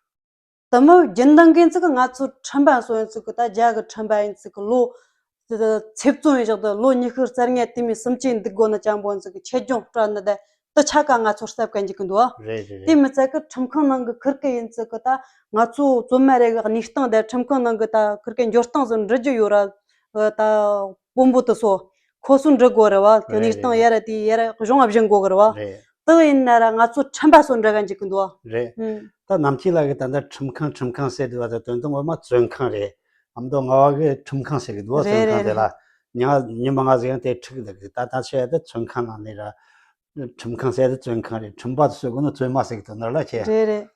དེ་མོ་རྒྱུན་ལྡན་གི་ཚིག་གི་ང་ཚོ་ཁྲིམས་པ་སོ་ཡིན་ཚིག་གི་ད་རྒྱ་གི་ཁྲིམས་པ་ཡིན་ཚིག་གི་ལོ་ཚེ་བཙོན་ཡིན་བཞག་ཏུ་ལོ་ཉི་ཤུ་རྩ་ལྔ་དེ་མིན་སུམ་ཅུ་འདུག་དགོ་ནི་ཅང་པོ་ཡིན་ཚིག་གི་ཆེད་སྦྱོང་སྤྲད་ནི་དེ་དེ་ཆ་ག་ང་ཚོར་གསབ་ག་འཇུག་གི་འདུག་རེད་རེད་དེ་རེད། མི་ཚད་གི་ཁྲིམས་ཁང་ནང་གི་ཁུར་གི་ཡིན་ཚིག་གི་ད་ང་ཚོ་བཙོན་མ་རེད་གི་གནས་སྟངས་དེ་ཁྲིམས་ཁང་ནང་གི་ད་ཁུར་གི་འབྱོར་སྟངས་སུ་འགྲོ་རྒྱུ་ཡོད་ར། ད་དཔོན་པོ་དེ་ཚོ་ཁོ་ཚོ་འགྲོ་དགོ་རེད་བ། དེ་གནས་སྟངས་ཡ་ར་དེ་ཡ་ར་གཞུང་ཨ་བཞིན་དགོ་གི་རེད་བ། རེད། དེ་ཡིན་ན་ར་ང་ཚོ་ཁྲིམས་པ་ཚོ་འདྲ་ག་འཇུག་གི་འདུག་རེད། ཨུམ། ད་ནམ་ཁྱི་ལ་གི་ད་ལྟ་ཁྲིམས་ཁང་ཁྲིམས་ཁང་ཟེར་འདུག་བ། ད་དོན་དུ་ངོ་མ་བཙོན་ཁང་རེད། ཨ་མདོ་ང་བ་གི་ཁྲིམས་ཁང་ཟེར་གི་འདུག་བ། རེད་བཙོན་ཁང་རེད་དེ་ལ་རེད། ཉ་ཉི་མ་ང་ཟིག་ཡང་དེ་ཁྲིད་གི་འདུག་ད་ད་ཆ་ཡ་ད་བཙོན་ཁང་ནང་ནས་ར། ཁྲིམས་ཁང་ཟེར་ད་བཙོན་ཁང་རེད། ཁྲིམས་པ་ཚོ་གོ་ན་བཙོན་མ་ཟེར་གི་འདུག་ནོར་ལ་ཆེ། རེད་རེད།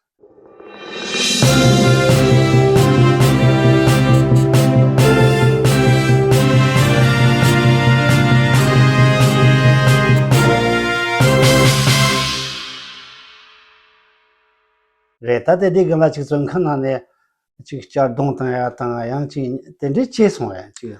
རེད། ད་དེ་དེ་གི་ལ་ཅིག་བཙོན་ཁང་ནང་ནས་ཅིག་གཅར་རྡུང་བཏང་ཡ་དང་ཡང་ཅིག་དེ་འདྲའི་ཅི་སོང་ཡ་ཅིག་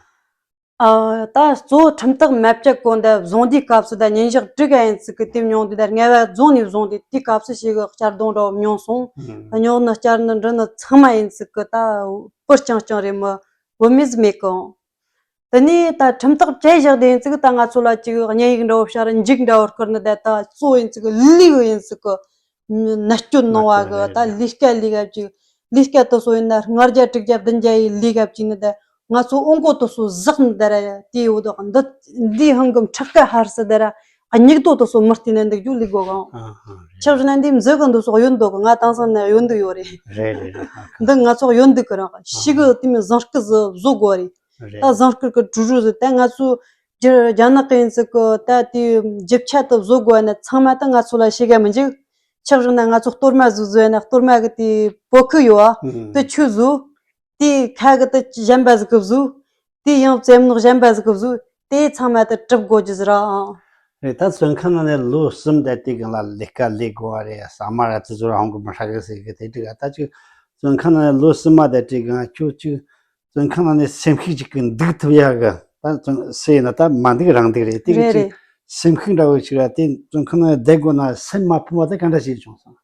ཨ། ད་གཙོ་བོ་ཁྲིམས་ཐག་མ་བཅད་གོང་དུ་བཟུང་དུས་སྐབས་སུ་ད་ཉིན་ཞག་དྲུག་ག་ཡིན་ཚིག་གི་དེ་མྱོང་དུས། ད་ལྔ་བ་རྫོང་ནས་བཟུང་དུས་དེའི་སྐབས་སུ་ཞིག་གི་གཅར་རྡུང་འདྲ་བོ་མྱོང་སོང་། ཨུམ། མྱོང་ནི་གཅར་ནི་འདྲི་ནི་ཚང་མ་ཡིན་ཚིག་གི་ད་བུ་རྐྱང་རྐྱང་རེད། མི་བུད་མེད་ཟིག་མེད་གི། དེ་ནས་ད་ཁྲིམས་ཐག་བཅད་བཞག་དེ་ཡིན་ཚིག་གི་ད་ང་ཚོ་ལ་ཅིག་བརྙན་ཡིག་འདྲ་བོ་ཤར་འཇིགས་འདྲ་བོ་བསྐུར་ནི། ད་ད་གཙོ་བོ་ཡིན་ཚིག་གི་ལུས་ཡིན་ཚིག་གི་ནད་སྐྱོན་གནང་བ་གི་ད་ལས་ཀ་ལས་ག་ཅིག་ལས་ཀ་དེ་ཚོ་ཡིན་ན་ལྔ་བརྒྱ་དྲུག་བརྒྱ་བདུན་བརྒྱ་ཡི་ལས་ག་ཅིག་ནི། ད་ང་ཚོ་ཨོང་ཀོ་དེ་ཚོ་ཟག་ནི་ད་ར་དེ་ཡོད་དོ། འདི་འདི་ཧང་གི་ཁྲག་ཀ་ཧར་སི་ད་ར་སྙིགས་དོ་དེ་ཚོ་མི་བལྟས་ནས་འདུག་རྒྱུ་ལས་དགོ་གང་། ཨ་ཧ། རེད། ཆགས་བཞིན་ན་འདི་མཛོད་གི་འདི་ཚོ་གཡོན་འདུག་གི། ང་དེང་སང་ནས་གཡོན་འདུག་ཡོད་རེད། རེད་རེད་རེད། ཧ་གི། འདི་ང་ཚོ་གཡོན་འདུག་གི་རང་ཤི་གི་དེ་མི་ཟངས་སྐུ་ཟིག་བཟོ་དགོ་རེད། རེད། ད་ཟངས་སྐུ་གི་གྲུ་གྲུ་ཟིག་ད་ང་ཚོ་རྒྱ་རྒྱ་ནག་གི་ཡིན་ཚིག་གི་ད་དེ་རྒྱུ་ཆ་དེ་བཟོ་དགོ་ན་ཚང་མ་ད་ང་ཚོ་ལ་ཤེས་ག་མི་འཇུག་ཆག་རིག་ན་ང་ཚོ་གཏོར་མ་བཟོ་བཟོ་ཡ་ན་གཏོར་མ་གི་དེ་པོ་ཁུ་ཡོད་ཨ། ཨུམ། དེ་ཆུ་བཟོ། དེ་ཁ་གི་དེ་གཞན་པ་ཟིག་གི་བཟོ། དེ་ཡང་རྩེ་མོ་གཞན་པ་ཟིག་གི་བཟོ། དེ་ཚང་མ་དེ་གྲུབ་དགོས་རྒྱུ་ཟེར་ཨ། རེད། ད་བཙོན་ཁང་ནང་ནས་ལོ་གསུམ་དེ་དེ་གང་ལ་ལས་ཀ་ལས་དགོས་བ་རེད། ཟ་མ་ར་དེ་ཚོ་རང་གི་མི་ཧྲ་གི་ཟེར་གི་དེ་འགྲིག་ཨ། ད་ཅིག་བཙོན་ཁང་ནང་ནས་ལོ་གསུམ་མ་དེ་དེ་གང་ཁྱོད་ཅིག་བཙོན་ཁང་ནང་ནས་སེམས་ཤུགས་ཅིག་གི་འདུག་ཐུབ་ཡ་གི། ད་བཙོན་སེ་ཡིན་ན་ད་མ་འདུག་རང་འདུག་རེད། དེ་གི་རེད་ཅིག་རེད། སེམས་ཤུགས་འདྲ་བོ་ཞིག་ར་དེ་བཙོན་ཁང་ནང་བསྡད་དགོས་ན་སེམས་མ་ཕམ་པ་དེ་ག་འདྲ་ཞིག་བྱུང་སོང་།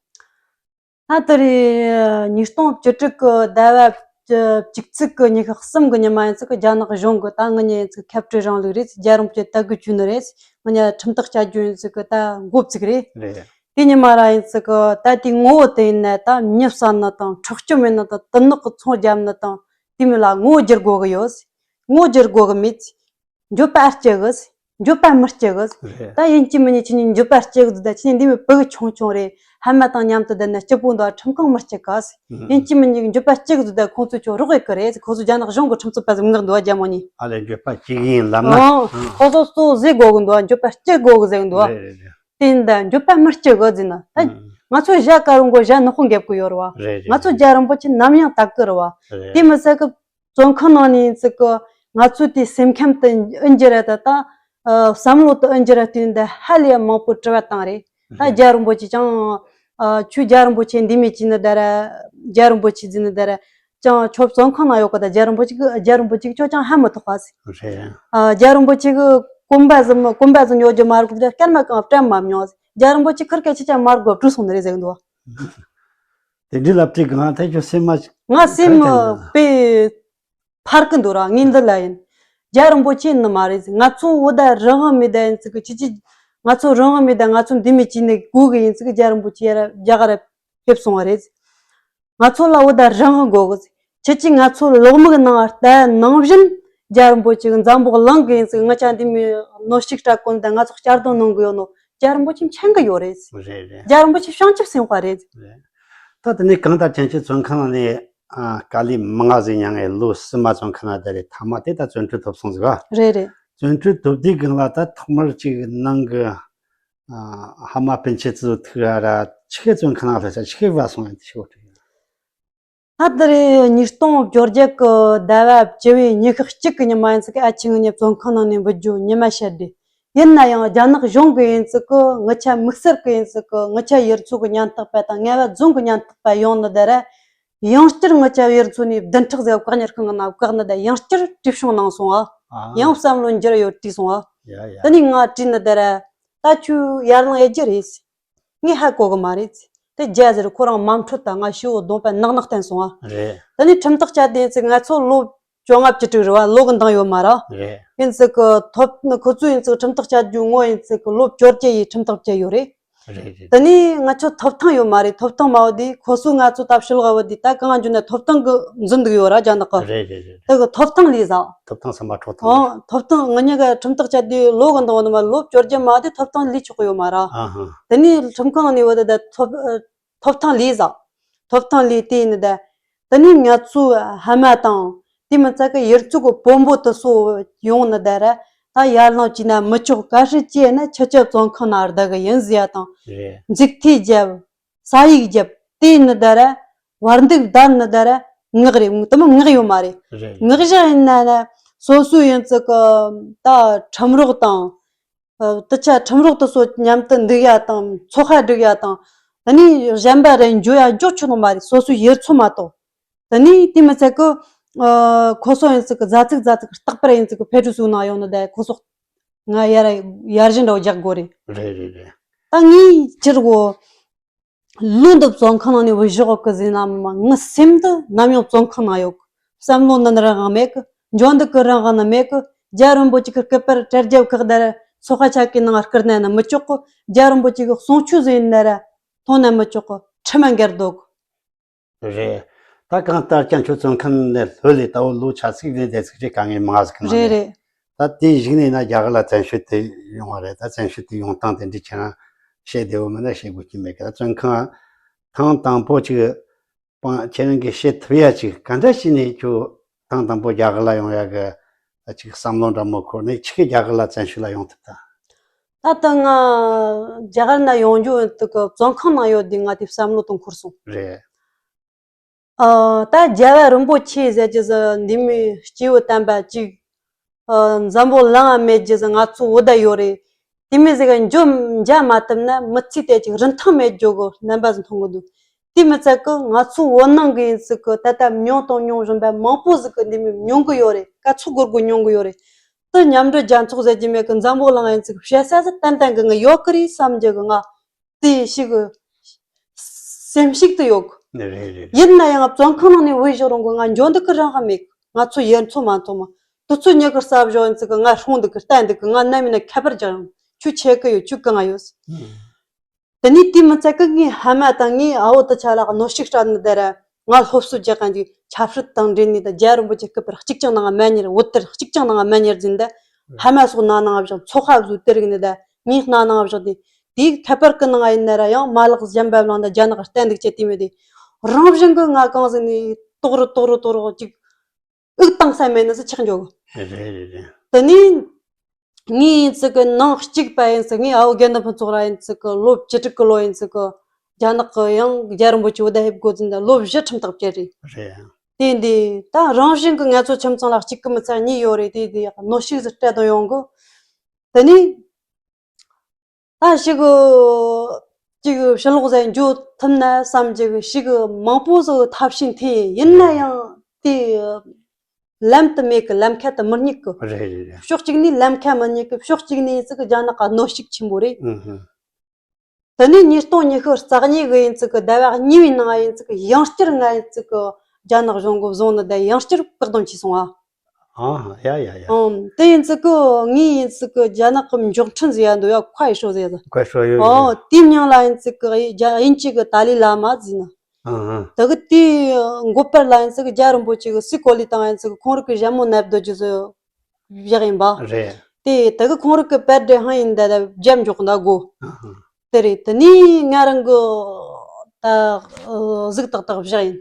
ད་དེ་རེད། ཉིས་སྟོང་བཅུ་དྲུག་གི་ཟླ་བ་བཅུ་གཅིག་ཚེས་གི་ཉི་ཤུ་གསུམ་གི་ཉི་མ་ཡིན་ཚིག་གི་རྒྱ་ནག་གཞུང་གི་ད་ངི་ཉིན་ཡིན་ཚིག་ཁྱབ་བསྒྲགས་རིང་ལུགས་རེད། རྒྱལ་རིན་པོ་ཆེ་དད་གུས་ཞུས་ནི་རེད། ངི་ཉིན་ཁྲིམས་ཐག་བཅད་རྒྱུ་ཡིན་ཚིག་གི་ད་འགོ་བཙུགས་རེད། རེད། དེ་ཉི་མ་ར་ཡིན་ཚིག་གི་ད་དེའི་ངོ་བོ་དེ་ཡིན་ན་ད་མྱི་བསད་ནི་དང་འཕྲོག་བཅོམ་ཡིན་ནི་དང་དུ་ནག་གི་ཚོང་བརྒྱབ་ནི་དང་དེ་མི་ལ་ངོ་བོ་བསྒྱུར་དགོས་གི་ཡོད། ངོ་བོ་བསྒྱུར་དགོས་གི་མེད། འགྱོད་པ་སྐྱེ་གི། འགྱོད་པ་མི་སྐྱེ་གི། རེད། ད་ཡིན་གཅིག་མིན་གཉིས་ཁྱེད་གཉིས་འགྱོད་པ་སྐྱེ་གི་འདུག་ད་ཁྱེད་གཉིས་འདི་མི་ཕྲུ་གུ་ཆུང་ཆུང་རེད། ཕ་མ་དང་མཉམ་དུ་བསྡད་ན་སྐྱིད་པོ་འདུག་ཁྲིམས་ཁང་མི་སྐྱིད་ག་ཟེར། ཨང་། ཡིན་གཅིག་མིན་གཉིས་འགྱོད་པ་སྐྱེ་གི་འདུག་ད་ཁོང་ཚོས་ཁྱོད་རོགས་ཡེད་གི་རེད་ཟེར། ཁོང་ཚོ་རྒྱ་ནག་གཞུང་གི་ཁྲིམས་རྩོད་པ་ཟིག་མངགས་འདུག་རྒྱ་མོ་གཉིས། ཨ་ལས་འགྱོད་པ་སྐྱེ་གི་ཡིན་ལབ་ན། ཨང་། ཁོང་ཚོ་གཟོད་དགོས་གི་འདུག་འགྱོད་པ་སྐྱེ་དགོས་གི་ཟེར་གི་འདུག་རེད་རེད་རེད། དེ་ཡིན་ད་འགྱོད་པ་མི་སྐྱེ་གི་ཟེར་ན་ད། ཨང་། ང་ཚོ་ཞྭ་དཀར་པོ་མགོ་ཞྭ་ནག་པོ་འགེབས་གི་ཡོད་རེད་བ། རེད་རེད། ང་ཚོ་རྒྱལ་རིན་པོ་ཆེ་ནམ་ཡང་དད་གི་རེད་བ། རེད། དེ་མི་ཚད་གི་བཙོན་ཁང་ནང་ནས་ཡིན་ཚིག་གི་ང་ཚོའི་དེ་སེམས་ཁམས་དེ་ཨིན་ཇི་ར་ད་ད་བསམ་བློ་དེ་ཨིན་ཇི་ར་བལྟས་ནས་ཧ་ལས་མང་པོ་དྲི་བ་བཏང་རེད། ད་རྒྱལ་རིན་པོ་ཆེ་ཀྱང་ཨ་ཁྱོད་རྒྱལ་རིན་པོ་ཆེ་འདི་མི་བྱེད་ནི་ད་ར། རྒྱལ་རིན་པོ་ཆེ་འཛིན་ནི་ད་ར། ཀྱང་ཁྱོད་བཙོན་ཁང་ནང་ཡོད་གི་ད་རྒྱལ་རིན་པོ་ཆེ་གི་རྒྱལ་རིན་པོ་ཆེ་གི་ཁྱོད་ཀྱང་ཧ་མི་ཐོག་ག་ཟེར། རེད། ཨ་རྒྱལ་རིན་པོ་ཆེ་གི་གོམ་པ་ཟིག་གོམ་པ་ཟིག་ཉོ་རྒྱུ་མ་རེད་གི་ད་སྐར་མ་གང་སྤྲད་མ་མྱོང་ཟེར། རྒྱལ་རིན་པོ་ཆེ་ཁིར་ཀ་ཆེ་ཅང་མ་རེད་གི་བྲོས་སོང་ནི་རེད་ཟེར་གི་འདུག་དེ་འདྲའི་ལབ་དུས་གང་ཐད་ཁྱོད་སེམས་མ། ང་སེམས་པས་ཕར་གི་འདུག་ར་ངས་འདི་ལ་ཡིན། རྒྱལ་རིན་པོ་ཆེ་ནི་མ་རེད། ང་ཚོ་བོད་ད་རང་དབང་མེད་ད་ཡིན་ཚིག་གི་ཅི་ཅི། ང་ཚོ་རང་དབང་མེད་ད་ང་ཚོ་འདི་མི་ཅི་ནས་དགོས་གི་ཡིན་ཚིག་གི་རྒྱལ་རིན་པོ་ཆེ་ཡར་རྒྱ་གར་ཕེབས་སོང་བ་རེད། ང་ཚོ་ལ་བོད་ད་རང་དབང་དགོས་གི། ཁྱེད་ཀྱིས་ང་ཚོ་ལོག་མིག་ནང་ལྟ་ནང་བཞིན་རྒྱལ་རིན་པོ་ཆེ་གི་འཛམ་བུ་གླིང་གི་ཡིན་ཚིག་ང་ཅག་འདི་མི་གནོད་ཤུགས་སྤྲད་གོ་ནི་ད་ང་ཚོ་གཅར་རྡུང་གནང་གི་ཡོད་ནོ་རྒྱལ་རིན་པོ་ཆེ་མཁྱེན་གི་ཡོད་རེད། རེད་རེད། རྒྱལ་རིན་པོ་ཆེ་བྱང་ཆུབ་སེམས་དཔའ་རེད། རེད། ད་དེ་ནས་གང་ལྟར་ཅན་གྱི་བཙོན་ཁང་ནང་ནས་ཨ་དཀའ་ལས་མང་ང་ཟིག་མྱངས་ངས་ལོ་གསུམ་མ་བཙོན་ཁང་ནང་བསྡད་རེད། མཐའ་མ་དེ་ད་བཙོན་གྲོལ་ཐོབ་སོང་ཟིག་ག་རེད་རེད། བཙོན་གྲོལ་ཐོབ་དུས་སྒང་ལ་ད་ཐོག་མར་ཅིག་ནང་གི་ཨ་ཕ་མ་སྤུན་མཆེད་ཚོ་ཐུག་ཡ་ར་ཆི་གེ་བཙོན་ཁང་ནང་སླེབས་ས་ཆི་གེ་བ་སོང་ཡ་དེ་ཤོད་དྲི། ད་དེ་རེད། ཉིས་སྟོང་བཅོ་བརྒྱད་གི་ཟླ་བ་བཅུ་བའི་ཉི་ཤུ་གཅིག་གི་ཉི་མ་ཡིན་ཚིག་ཨ་ཆི་ངི་ཉི་བཙོན་ཁང་ནང་ནས་འབུད་རྒྱུ་ཉི་མ་བཤད་དེ། ཡིན་ན་ཡང་རྒྱ་ནག་གཞུང་གི་ཡིན་ཚིག་གི་ངི་ཆ་དམིགས་བསལ་གི་ཡིན་ཚིག་གི་ངི་ཆ་ཡུལ་ཚོ་གི་ཉམ་ཐག་པ་དང་ངལ་བ་རྫོང་གི་ཉམ་ཐག་པ་ཡོང་ནི་དེ་ར། ཡང་བསྐྱར་ངི་ཆ་ཡུལ་ཚོ་ནས་བདུན་ཕྲག་ཟིག་བཀག་ཉར་ཁང་གི་ནང་བཀག་ནི་དེ་ཡང་བསྐྱར་བྲིས་བྱུང་གནང་སོང་ཨ། ཡང་བསམ་བློ་འགྱུར་ཡོད་བྲིས་སོང་ཨ། ཡ་ཡ། དེ་ནས་ང་བྲིས་ནི་དེ་ར། ད་ཁྱོད་ཡར་ལངས་ཡེ་རྒྱུ་རེད། ངས་ཧ་གོ་གི་མ་རེད། དེ་རྒྱ་ཟེར་ཁོ་རང་མ་འཕྲོད་ད་ང་ཞེ་བོ་གདོང་པ་ནག་ནག་བསྟན་སོང་ཨ། རེད། དེ་ནས་ཁྲིམས་ཐག་བཅད་དེ་ཡིན་ཚིག་ང་ཚོ་ལོ་བཅོ་ལྔ་བཅུ་དྲུག་རེད་བ། ལོ་གི་འདང་ཡོད་མ་ར། རེད། ཡིན་ཚིག་གི་ཐོབ་ཁོ་ཚོ་ཡིན་ཚིག་ཁྲིམས་ཐག་བཅད་རྒྱུ་ངོ་ཡིན་ཚིག་ལོ་བཅོ་བརྒྱད་ཡི་ཁྲིམས་ཐག་བཅད་ཡོད་རེད། རེད་རེད། དེ་ནས་ང་ཚོ་ཐོབ་ཐང་ཡོད་མ་རེད། ཐོབ་ཐང་མ་བོ་དེ་ཁོ་ཚོ་ང་ཚོ་ད་ཕྱི་ལོགས་བ་དེ་ད་གང་འཇོན་ན་ཐོབ་ཐང་གི་འཛིན་འདུག་ཡོད་ར་རྒྱ་ནག་གི། རེད་རེད་རེད། དེ་གི་ཐོབ་ཐང་ལས་ཟ། ཐོབ་ཐང་ཚང་མ་འཕྲོག་ཐང་། ཨོ། ཐོབ་ཐང་ང་གཉིས་ཀ་ཁྲིམས་ཐག་བཅད་དུས་ལོ་གི་འདང་བ་ནི་མ་ལོ་བཅོ་བརྒྱད་མ་དེ་ཐོབ་ཐང་ལས་ཆོག་གི་ཡོད་མ་ར། ཨ་ཧ། དེ་ནས་ཁྲིམས་ཁང་ནས་བ་དེ་ད་ཐོབ་ཐོབ་ཐང་ལས་ཟ། ཐོབ་ཐང་ལས་དེ་ནི་ད། དེ་ནས་ང་ཚོའི་ཕ་མ་དང་དེ་མི་ཚད་ཀི་ཡུལ་ཚོ་གི་བོན་པོ་དེ་ཚོ་ཡོང་ནི་ད་ར། ད་ཡར་ལངས་བྱས་ན་མི་ཆོག་ག་ཧྲི་ཅི་ཡིན་ན་ཁྱེད་ཅག་བཙོན་ཁང་ན་བསྡད་གི་ཡིན་ཟེར་ཡ་དང་། རེད། མཛུབ་ཐེལ་རྒྱབ། ས་ཡིག་རྒྱབ། དེ་ནི་ད་ར། བར་འདུག་བསྡད་ནི་ད་ར། ངག་རེད། དེ་མོ་ངག་ཡོད་མ་རེད། རེད། ངག་བཞག་ཡིན་ན་ན། སོ་སོའི་ཡིན་ཚིག་གི་ད་ཁྲིམས་རོགས་དང་། ཨ། དེ་ཆ་ཁྲིམས་རོགས་དེ་ཚོ་མཉམ་དུ་འདུག་ཡ་དང་ཚོགས་ཁ་སྒྲིག་ཡ་དང་། དེ་ནས་གཞན་པ་རེ་འཇུ་ཡ་འཇུ་ཆོག་ནི་མ་རེད། སོ་སོའི་ཡུལ་ཚོ་མ་གཏོགས། དེ་ནས་དེ་མི་ཚད་གི། ཨ། ཁོ་ཚོ་ཡིན་ཚིག་གི་ཛ་ཚིག་ཛ་ཚིག་རྟག་པར་ཡིན་ཚིག་གི་ཕེ་ཀྲུ་སུ་ནང་ཡོང་ནི་ད་ཁོ་ཚོ་ང་ཡར་ཡར་བཞིན་འདྲ་བོ་རྒྱག་དགོས་རེད། རེད་རེད་རེད། ད་ངས་སྤྱིར་གོ། ལོ་འདི་བཙོན་ཁང་ནང་ནས་བུད་ཞོག་གི་ཟེར་ན་མ་ངའི་སེམས་དུ་ནམ་ཡང་བཙོན་ཁང་ནང་ཡོད་གི། བསམ་བློ་ནི་རང་དབང་མེད་གི། འཇོན་འདུག་གི་རང་དབང་ནི་མེད་གི། རྒྱལ་རིན་པོ་ཆེ་གི་སྐུ་པར་དྲ་རྒྱ་ཁག་དར་ཚོ་ཁ་ཆ་གི་ནང་བསྐུར་ནས་ནི་མི་ཆོག་གི། རྒྱལ་རིན་པོ་ཆེ་གི་གསུང་ཆོས་ཟིན་ན་ར་མཐོང་ན་མི་ཆོག་གི། ཁྲིམས་མ་འགལ་འདུག་རེད། ད་གང་ལྟར་ཀྱང་ཁྱོད་བཙོན་ཁང་ནས་ལྷོད་ལས་ད་བོ་ལོ་ཆ་ཚིག་ནས་བསྡད་ཚིག་རེད། དཀའ་ངལ་མང་ཟིག་གི་ནང་རེད་ནས། རེད། ད་དེའི་གཞུག་ནས་ན་རྒྱ་གར་ལ་བཙན་བྱོལ་དུ་ཡོང་བ་རེད། ད་བཙན་བྱོལ་དུ་ཡོང་སྟངས་དེ་འདྲ་ཁྱེད་རང་བཤད་བདེ་བོ་མིན་ན་བཤད་དགོས་ཀྱི་མེད་གི། ད་བཙོན་ཁང་ཐེངས་དང་པོ་ཅིག་པང་ཁྱེད་རང་གིས་བཤད་ཐུབ་ཡ་ཅིག་ག་འདྲ་ཞིག་ནས་ཁྱོད་ཐེངས་དང་པོ་རྒྱ་གར་ལ་ཡོང་ཡ་གི་ཅིག་བསམ་བློ་འདྲ་མོ་འཁོར་ནས་ཆི་གི་རྒྱ་གར་ལ་བཙན་བྱོལ་ལ་ཡོང་ཐུབ་ད། ད་ལྟ་ང་རྒྱ་གར་ན་ཡོང་རྒྱུ་ཡིན་དུས་ཀྱི་བཙོན་ཁང་ནང་ཡོད་དུས་ང་དེ་བསམ་བློ་གཏོང་འཁོར་སོང་། རེད། ཨ། ད་རྒྱལ་བ་རིན་པོ་ཆེ་ཟེར་གྱི་ཟིག་འདི་མོའི་སྐྱེས་བུ་དམ་པ་གཅིག་ཨ། འཛམ་བུ་གླིང་ང་མེད་རྒྱུ་ཟིག་ང་ཚོ་བོད་ད་ཡོད་རེད། དེ་མོ་ཟིག་ག་འཇོན་མ་ཐུབ་ན་མི་ཚེ་དེ་ཅིག་རིན་ཐང་མེད་རྒྱུ་གི་རྣམ་པ་ཟིག་མཐོང་གི་འདུག་དེ་མི་ཚད་ཀི་ང་ཚོ་བོད་ནང་གི་ཡིན་ཟིག་གི་ད་ལྟ་མྱོང་དང་མྱོང་བཞིན་པ་མང་པོ་ཟིག་གི་འདི་མོ་མྱོང་གི་ཡོད་རེད། ཀ་ཚོད་སྒོར་སྒོར་མྱོང་གི་ཡོད་རེད། དེ་མཉམ་འབྲེལ་རྒྱལ་ཚོགས་ཟེར་གྱི་མེད་གི། འཛམ་བུ་གླིང་ཡིན་ཟིག་བཤད་ས་ཟིག་ཏན་ཏན་གི་ང་ཡོད་གི་རེད་བསམ་རྒྱུ་གི་ང་དེ་ཞིག་གི་སེམས་ཤུགས་དེ་ཡོད་གི། རེད་རེད་རེད། ཡིན་ན་ཡང་བཙོན་ཁང་ནང་ནས་བུད་ཤོག་རུང་གི་ང་འཇོན་འདུག་གི་རང་ཧ་མེད་གི། ང་ཚོ་ཡར་འཚོ་མ་འཚོ་མ། དུས་ཚོད་ཉི་ཤུ་རྩ་བཞི་ཡིན་ཟིག་གི་ང་སྲུང་འདུག་གི་བལྟ་འདུག་གི། ང་ནམ་ཡིན་ན་ཁྱད་པར་རྒྱག་ཡོང་། ཁྱོད་ཆེ་གི་ཡོད། ཁྱོད་གང་ང་ཡོད། དེ་ནས་དེ་མི་ཚད་ཀི་ངའི་ཕ་མ་དང་ངའི་ཨ་བོ་དེ་ཆ་ལ་གནོན་ཤུགས་སྤྲད་ནི་དེ་ར། ང་སློབ་གསོ་རྒྱག་མཁན་གྱི་ཆབ་སྲིད་དང་འབྲེལ་ནས་ད་རྒྱལ་བ་རིན་པོ་ཆེ་སྐུ་པར་གཅིག་ཀྱང་ནང་ང་མ་གཉེར། བོད་དེར་གཅིག་ཀྱང་ནང་ང་མ་གཉེར་ཟིན་ད། ཕ་མ་སོགས་ནང་ནང་བཞག་ཚོགས་ཁ་བཟོས་དེ་རིག་ནི་ད། ངའི་ནང་ནང་བཞག་དེ། དེའི་ཁྱད་པར་གི་ནང་ཡིན་ན་ར་ཡང་མ་ལག་གཞན་པ་བླངས་ད་རྒྱ་ནག་གི་བལྟ་འདུག་ཅེས་དེ་མི་དེ། རང་བཞིན་གི་ང་གང་ཟིག་ནས་ཏོག་རུ་ཏོག་རུ་ཏོག་རུ་ཅིག་དབུགས་བཏང་ས་མེད་ནི་ཟིག་ཆགས་འཇོག་གི། རེད་རེད་རེད། དེ་ནས་ངའི་ཡིན་ཚིག་གི་ནང་གཅིག་པ་ཡིན་ཚིག་ངའི་ཨ་བོ་དགེ་འདུན་ཕུན་ཚོགས་ར་ཡིན་ཚིག་གི་ལོ་བཅུ་དྲུག་གི་ལོ་ཡིན་ཚིག་གི་རྒྱ་ནག་གི་ཡང་རྒྱལ་རིན་པོ་ཆེ་འོ་ད་ཕེབས་དགོས་ཟིན་ད་ལོ་བཞི་ཁྲིམས་ཐག་བཅད་རེད། རེད། དེ་འདི་ད་རང་བཞིན་གི་ང་ཚོ་ཁྱིམ་ཚང་ལ་གཅིག་གི་མི་ཚད་གཉིས་ཡོད་རེད། དེ་དེ་གནོན་ཤུགས་ཟིག་སྤྲད་དང་ཡོང་གི། དེ་ནས། ད་ཞིག་གི་ཅིག་ཕྱི་ལོགས་ཟེར་འགྱོ་ཐུབ་ན་བསམ་གྱི་ཞིག་གི་མང་པོ་ཟིག་ཐབས་ཤེས་འཐེན། ཡིན་ན་ཡང་དེ་ལམ་དུ་མེད་གི། ལམ་ཁ་དུ་མི་སྙེག་གི། རེད་རེད་རེད། ཕྱོགས་གཅིག་ནས་ལམ་ཁ་མི་སྙེག་གི། ཕྱོགས་གཅིག་ནས་ཡིན་ཚིག་གི་རྒྱ་ནག་ག་གནོན་ཤུགས་ཆེན་པོ་རེད། ཨུ་ཧུ། དེ་ནས་ཉིས་སྟོང་ཉི་ཤུ་རྩ་གཉིས་གི་ཡིན་ཚིག་གི་ཟླ་བ་གཉིས་པའི་ནང་ཡིན་ཚིག་གི་ཡང་བསྐྱར་ང་ཡིན་ཚིག་གི་རྒྱ་ནག་གཞུང་གི་བཟུང་ནི་ད་ཡང་བསྐྱར་བཀག་སྡོམ་བྱས་སོང་ཨ། ཨ་ཡ་ཡ་ཡ། ཨང་། དེ་ཡིན་ཚིག་གི་ངའི་ཡིན་ཚིག་གི་རྒྱ་ནག་གི་མགྱོགས་འཕྲིན་ཟེར་ཡ་འདུག་ཡ། ཁ་ཡི་ཤོ་ཟེར་ཡ་ཟེར། ཁ་ཤོ་ཡོད་ཨོ་ཡོད། དེའི་མྱིང་ལ་ཡིན་ཚིག་གི་རྒྱ་དབྱིན་ཇི་གི་ཏཱ་ལའི་བླ་མ་ཟེར་ན། ཨང་ཨང་། དེ་གི་དེའི་མགོ་པར་ལ་ཡིན་ཚིག་གི་རྒྱལ་བ་རིན་པོ་ཆེ་གི་སའི་གོ་ལའི་སྟེང་ཡིན་ཚིག་གི་ཁོང་རང་གི་ཞྭ་མོ་ནབ་སྡོད་རྒྱུ་ཟེར་བཞག་ཡིན་པ། རེད། དེ་དེ་གི་ཁོང་རང་གི་པར་འདྲ་ཧང་ཡིན་ད་ད་རྒྱབ་འཇོག་འདའ་དགོ། ཨང་ཨང་། དེ་རེད། དེ་ནས་ང་རང་གི་ད་གཟུགས་ཏག་ཏག་བཞག་ཡིན།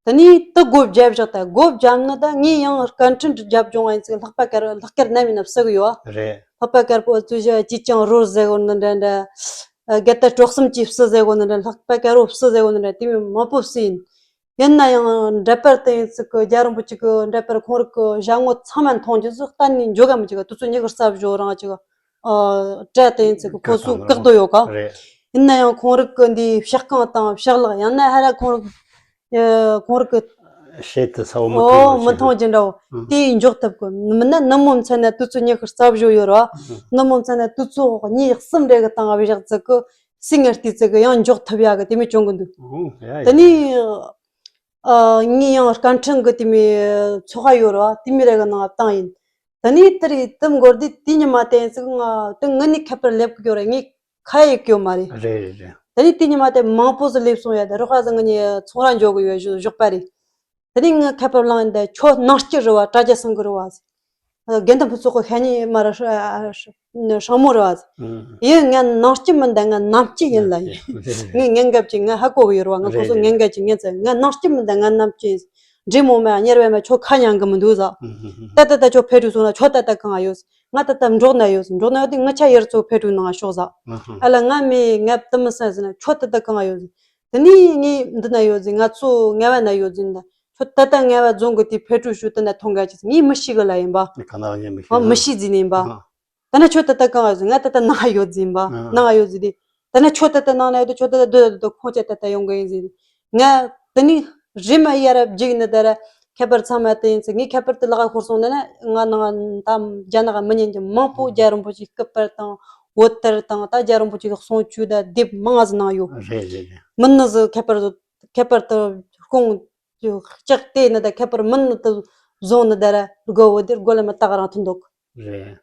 དེ་ནས་དེ་སྒོ་བརྒྱབ་བཞག་ད་སྒོ་བརྒྱབ་ནི་ད་ངས་ཡང་སྐད་འཕྲིན་རྒྱབ་ལྗོངས་ཡིན་ཚིག་ལྷག་པ་དཀར་ལྷག་དཀར་ནམ་ཡིན་ན་བསུ་གི་ཡོད། རེད། ལྷག་པ་དཀར་པོ་ཨུ་ཚུགས་བཞག་ཅིས་ཀྱང་རོལ་ཟེར་གོ་ནི་འདྲ་འདྲ། ཨ། དགེ་དར་སྤྲོ་གསུམ་གྱིས་བསུ་ཟེར་གོ་ནི་འདྲ། ལྷག་པ་དཀར་པོ་བསུ་ཟེར་གོ་ནི་འདྲ། དེ་མོ་མང་པོ་བསུ་ཡིན། ཡིན་ན་ཡང་འདྲ་པར་དེ་ཡིན་ཚིག་གི་རྒྱལ་བ་རིན་པོ་ཆེ་གི་འདྲ་པར་ཁོང་རང་གི་ཞྭ་མོ་ཚང་མ་མཐོང་རྒྱུ་ཟིག་གཏན་ནས་འཇོག་ག་མི་བྱེད་ག། དུས་ཚོད་ཉི་ཤུ་རྩ་བཞི་རང་ཅིག་ཨ། སྤྲད་དེ་ཡིན་ཚིག་གི་ཁོ་ཚོས་བཀག་དོ་ཡོད་ག། རེད། ཡིན་ན་ཡང་ཁོང་རང་གི་འདི་ཕྱག་རྐང་དང་ཕྱག་ལག་ཡང་ན་ཧ་ར་ཁོང་རང་གི་ཨ། ཁོང་རང་གི་ཤེད་དུ་ས་བོ་མི་ཨོ་མི་མཐོང་རྒྱུ་འདྲ་བོ། ཨང་། དེ་འཇོག་ཐུབ་གི་མིན་ན་ནུབ་མོ་མཚན་ན་དུས་ཚོད་ཉི་ཤུ་རྩ་བཞི་ཡོད་ར། ཨང་། ནུབ་མོ་མཚན་ན་དུས་ཚོད་གཉིས་གསུམ་རེ་གི་སྟེང་བཞག་ཚིག་གི་སི་ངར་ལྟའི་ཚིག་གི་ཡང་འཇོག་ཐུབ་ཡ་གི་དེ་མོ་བྱུང་གི་འདུག་ཨང་། ཡ་ཡ། དེ་ནས་ཨ། ངས་ཡང་སྐད་འཕྲིན་གི་དེ་མོ་ཚོགས་པ་ཡོད་ར། དེ་མོ་རེ་གི་ནང་བཏང་ཡིན། དེ་ནས་དེ་རེད། དེ་མགོར་དེ་དེ་ཉི་མ་དེ་ཚིག་ང་དེ་ངུ་ནས་ཁ་པར་སླེབས་གི་ཡོད་ར། ངས་ཁ་ཡེ་གི་ཡོད་མ་རེད། རེད་རེད་རེད། དེ་ནས་དེ་ཉི་མ་དེ་མང་པོ་ཟིག་སླེབས་སོང་ཡ། དེ་རོགས་ཟིག་ངུ་ནས་ཚོང་ར་འཇོག་གི་ཡོད་ཞོགས་པ་རེད། དེ་ནས་ངས་ཁ་པར་བླངས་ཡིན། ད་ཁྱོད་ནང་སྐྱི་རེད་བ། དྲ་རྒྱ་སང་གི་རེད་བ་ཟེར། དགེ་འདུན་ཕུན་ཚོགས་ཀྱི་ཤ་ཉེ་མ་ར་ཧྲ་མོ་རེད་བ་ཟེར། ཨང་། ཡིན། ང་ནང་སྐྱི་མིན། ད་ང་ནམ་སྐྱི་ཡིན་ལ་ཡིན། ངས་ངན་གབ་ཅིག་ང་ཧ་གོ་གི་ཡོད་རེད་བ། ང་ཁོ་ཚོ་ངན་གབ་ཅིག་ངན་ཚ། ང་ནང་སྐྱི་མིན། ད་ང་ནམ་སྐྱི་ཡིན། འདྲེ་མོ་མ་གཉེར་བ་མ་ཁྱོད་ཁ་ཉན་གི་མི་འདུག་ཟེར། ཨང་། ད་ད་ད་ཁྱོད་ཕེབས་འགྲོ་སོང་ན་ཁྱོད་ད་ད་གང་ཡོད་ཟེར། ང་ད་ད་འབྲོག་ན་ཡོད་ཟེར། འབྲོག་ན་ཡོད་དུས་ངི་ཆ་ཡར་ཚོ་ཕེབས་འགྲོ་ནང་ཤོག་ཟེར། ཨང་། ཨ་ལ་ང་མི་ང་དུ་མི་སེམས་ཟེར་ན་ཁྱོད་ད་ད་གང་ཡོད་ཟེར། དེ་ནས་ངས་འདི་ན་ཡོད་ཟེར། ང་ཚོ་ངལ་བ་ན་ཡོད་ཟེར། ད་ཁྱོད་ད་ལྟ་ངལ་བ་རྫོང་གི་དེ་ཕེབས་འགྲོ་ཞུ། དེ་ན་མཐོང་ག་ཅི་ཟེར། ངས་མི་ཤེས་གི་ལ་ཡིན་པ། ག་ན་ཡང་མི་ཤེས། ཨ། མི་ཤེས་ཟེར་ནས་ཡིན་པ། ཨ། ད་ན་ཁྱོད་ད་ལྟ་གང་ཡོད་ཟེར། ང་ད་ལྟ་ནང་ཡོད་ཟེར་ཡིན་པ། ཨ། ནང་ཡོད་ཟེར་དེ། ད་ན་ཁྱོད་ད་ལྟ་ནང་ན་ཡོད་དུ། ཁྱོད་ད་ལྟ་སྡོད་ཡོད་དུ། ཁོང་ཅག་ད་ལྟ་ཡོང་གི་ཡིན་ཟེར། ང་དེ་ནས་རེམ་མ་ཡར་བརྒྱུགས་ནས་ད་ར་ཁ་པར་ཚང་མ་དེ་ཡིན་ཟེར། ངས་ཁ་པར་དེ་ལག་ཁུར་སོང་ནས་ན་ང་ནང་ད་རྒྱ་ནག་མི་ཉན་གྱི་མང་པོ་རྒྱལ་བ་རིན་པོ་ཆེའི་སྐུ་པར་དང་བོད་དར་དང་ད་རྒྱལ་བ་རིན་པོ་ཆེ་གི་གསུང་ཆོས་ད་དེབ་མང་ང་ཟིག་ནང་ཡོད། རེད་རེད་རེད། མི་ནི་ཟིག་ཁ་པར་ཁ་པར་དེ་ཁོང་ལྕགས་དེ་ནི་ད་ཁ་པར་མི་ནི་དེ་བཟུང་ནི་ད་ར་སྒོ་བོ་དེར་སྒོ་ལ་མི་ལྟ་ག་རང་ཐོན་འདུག། རེད།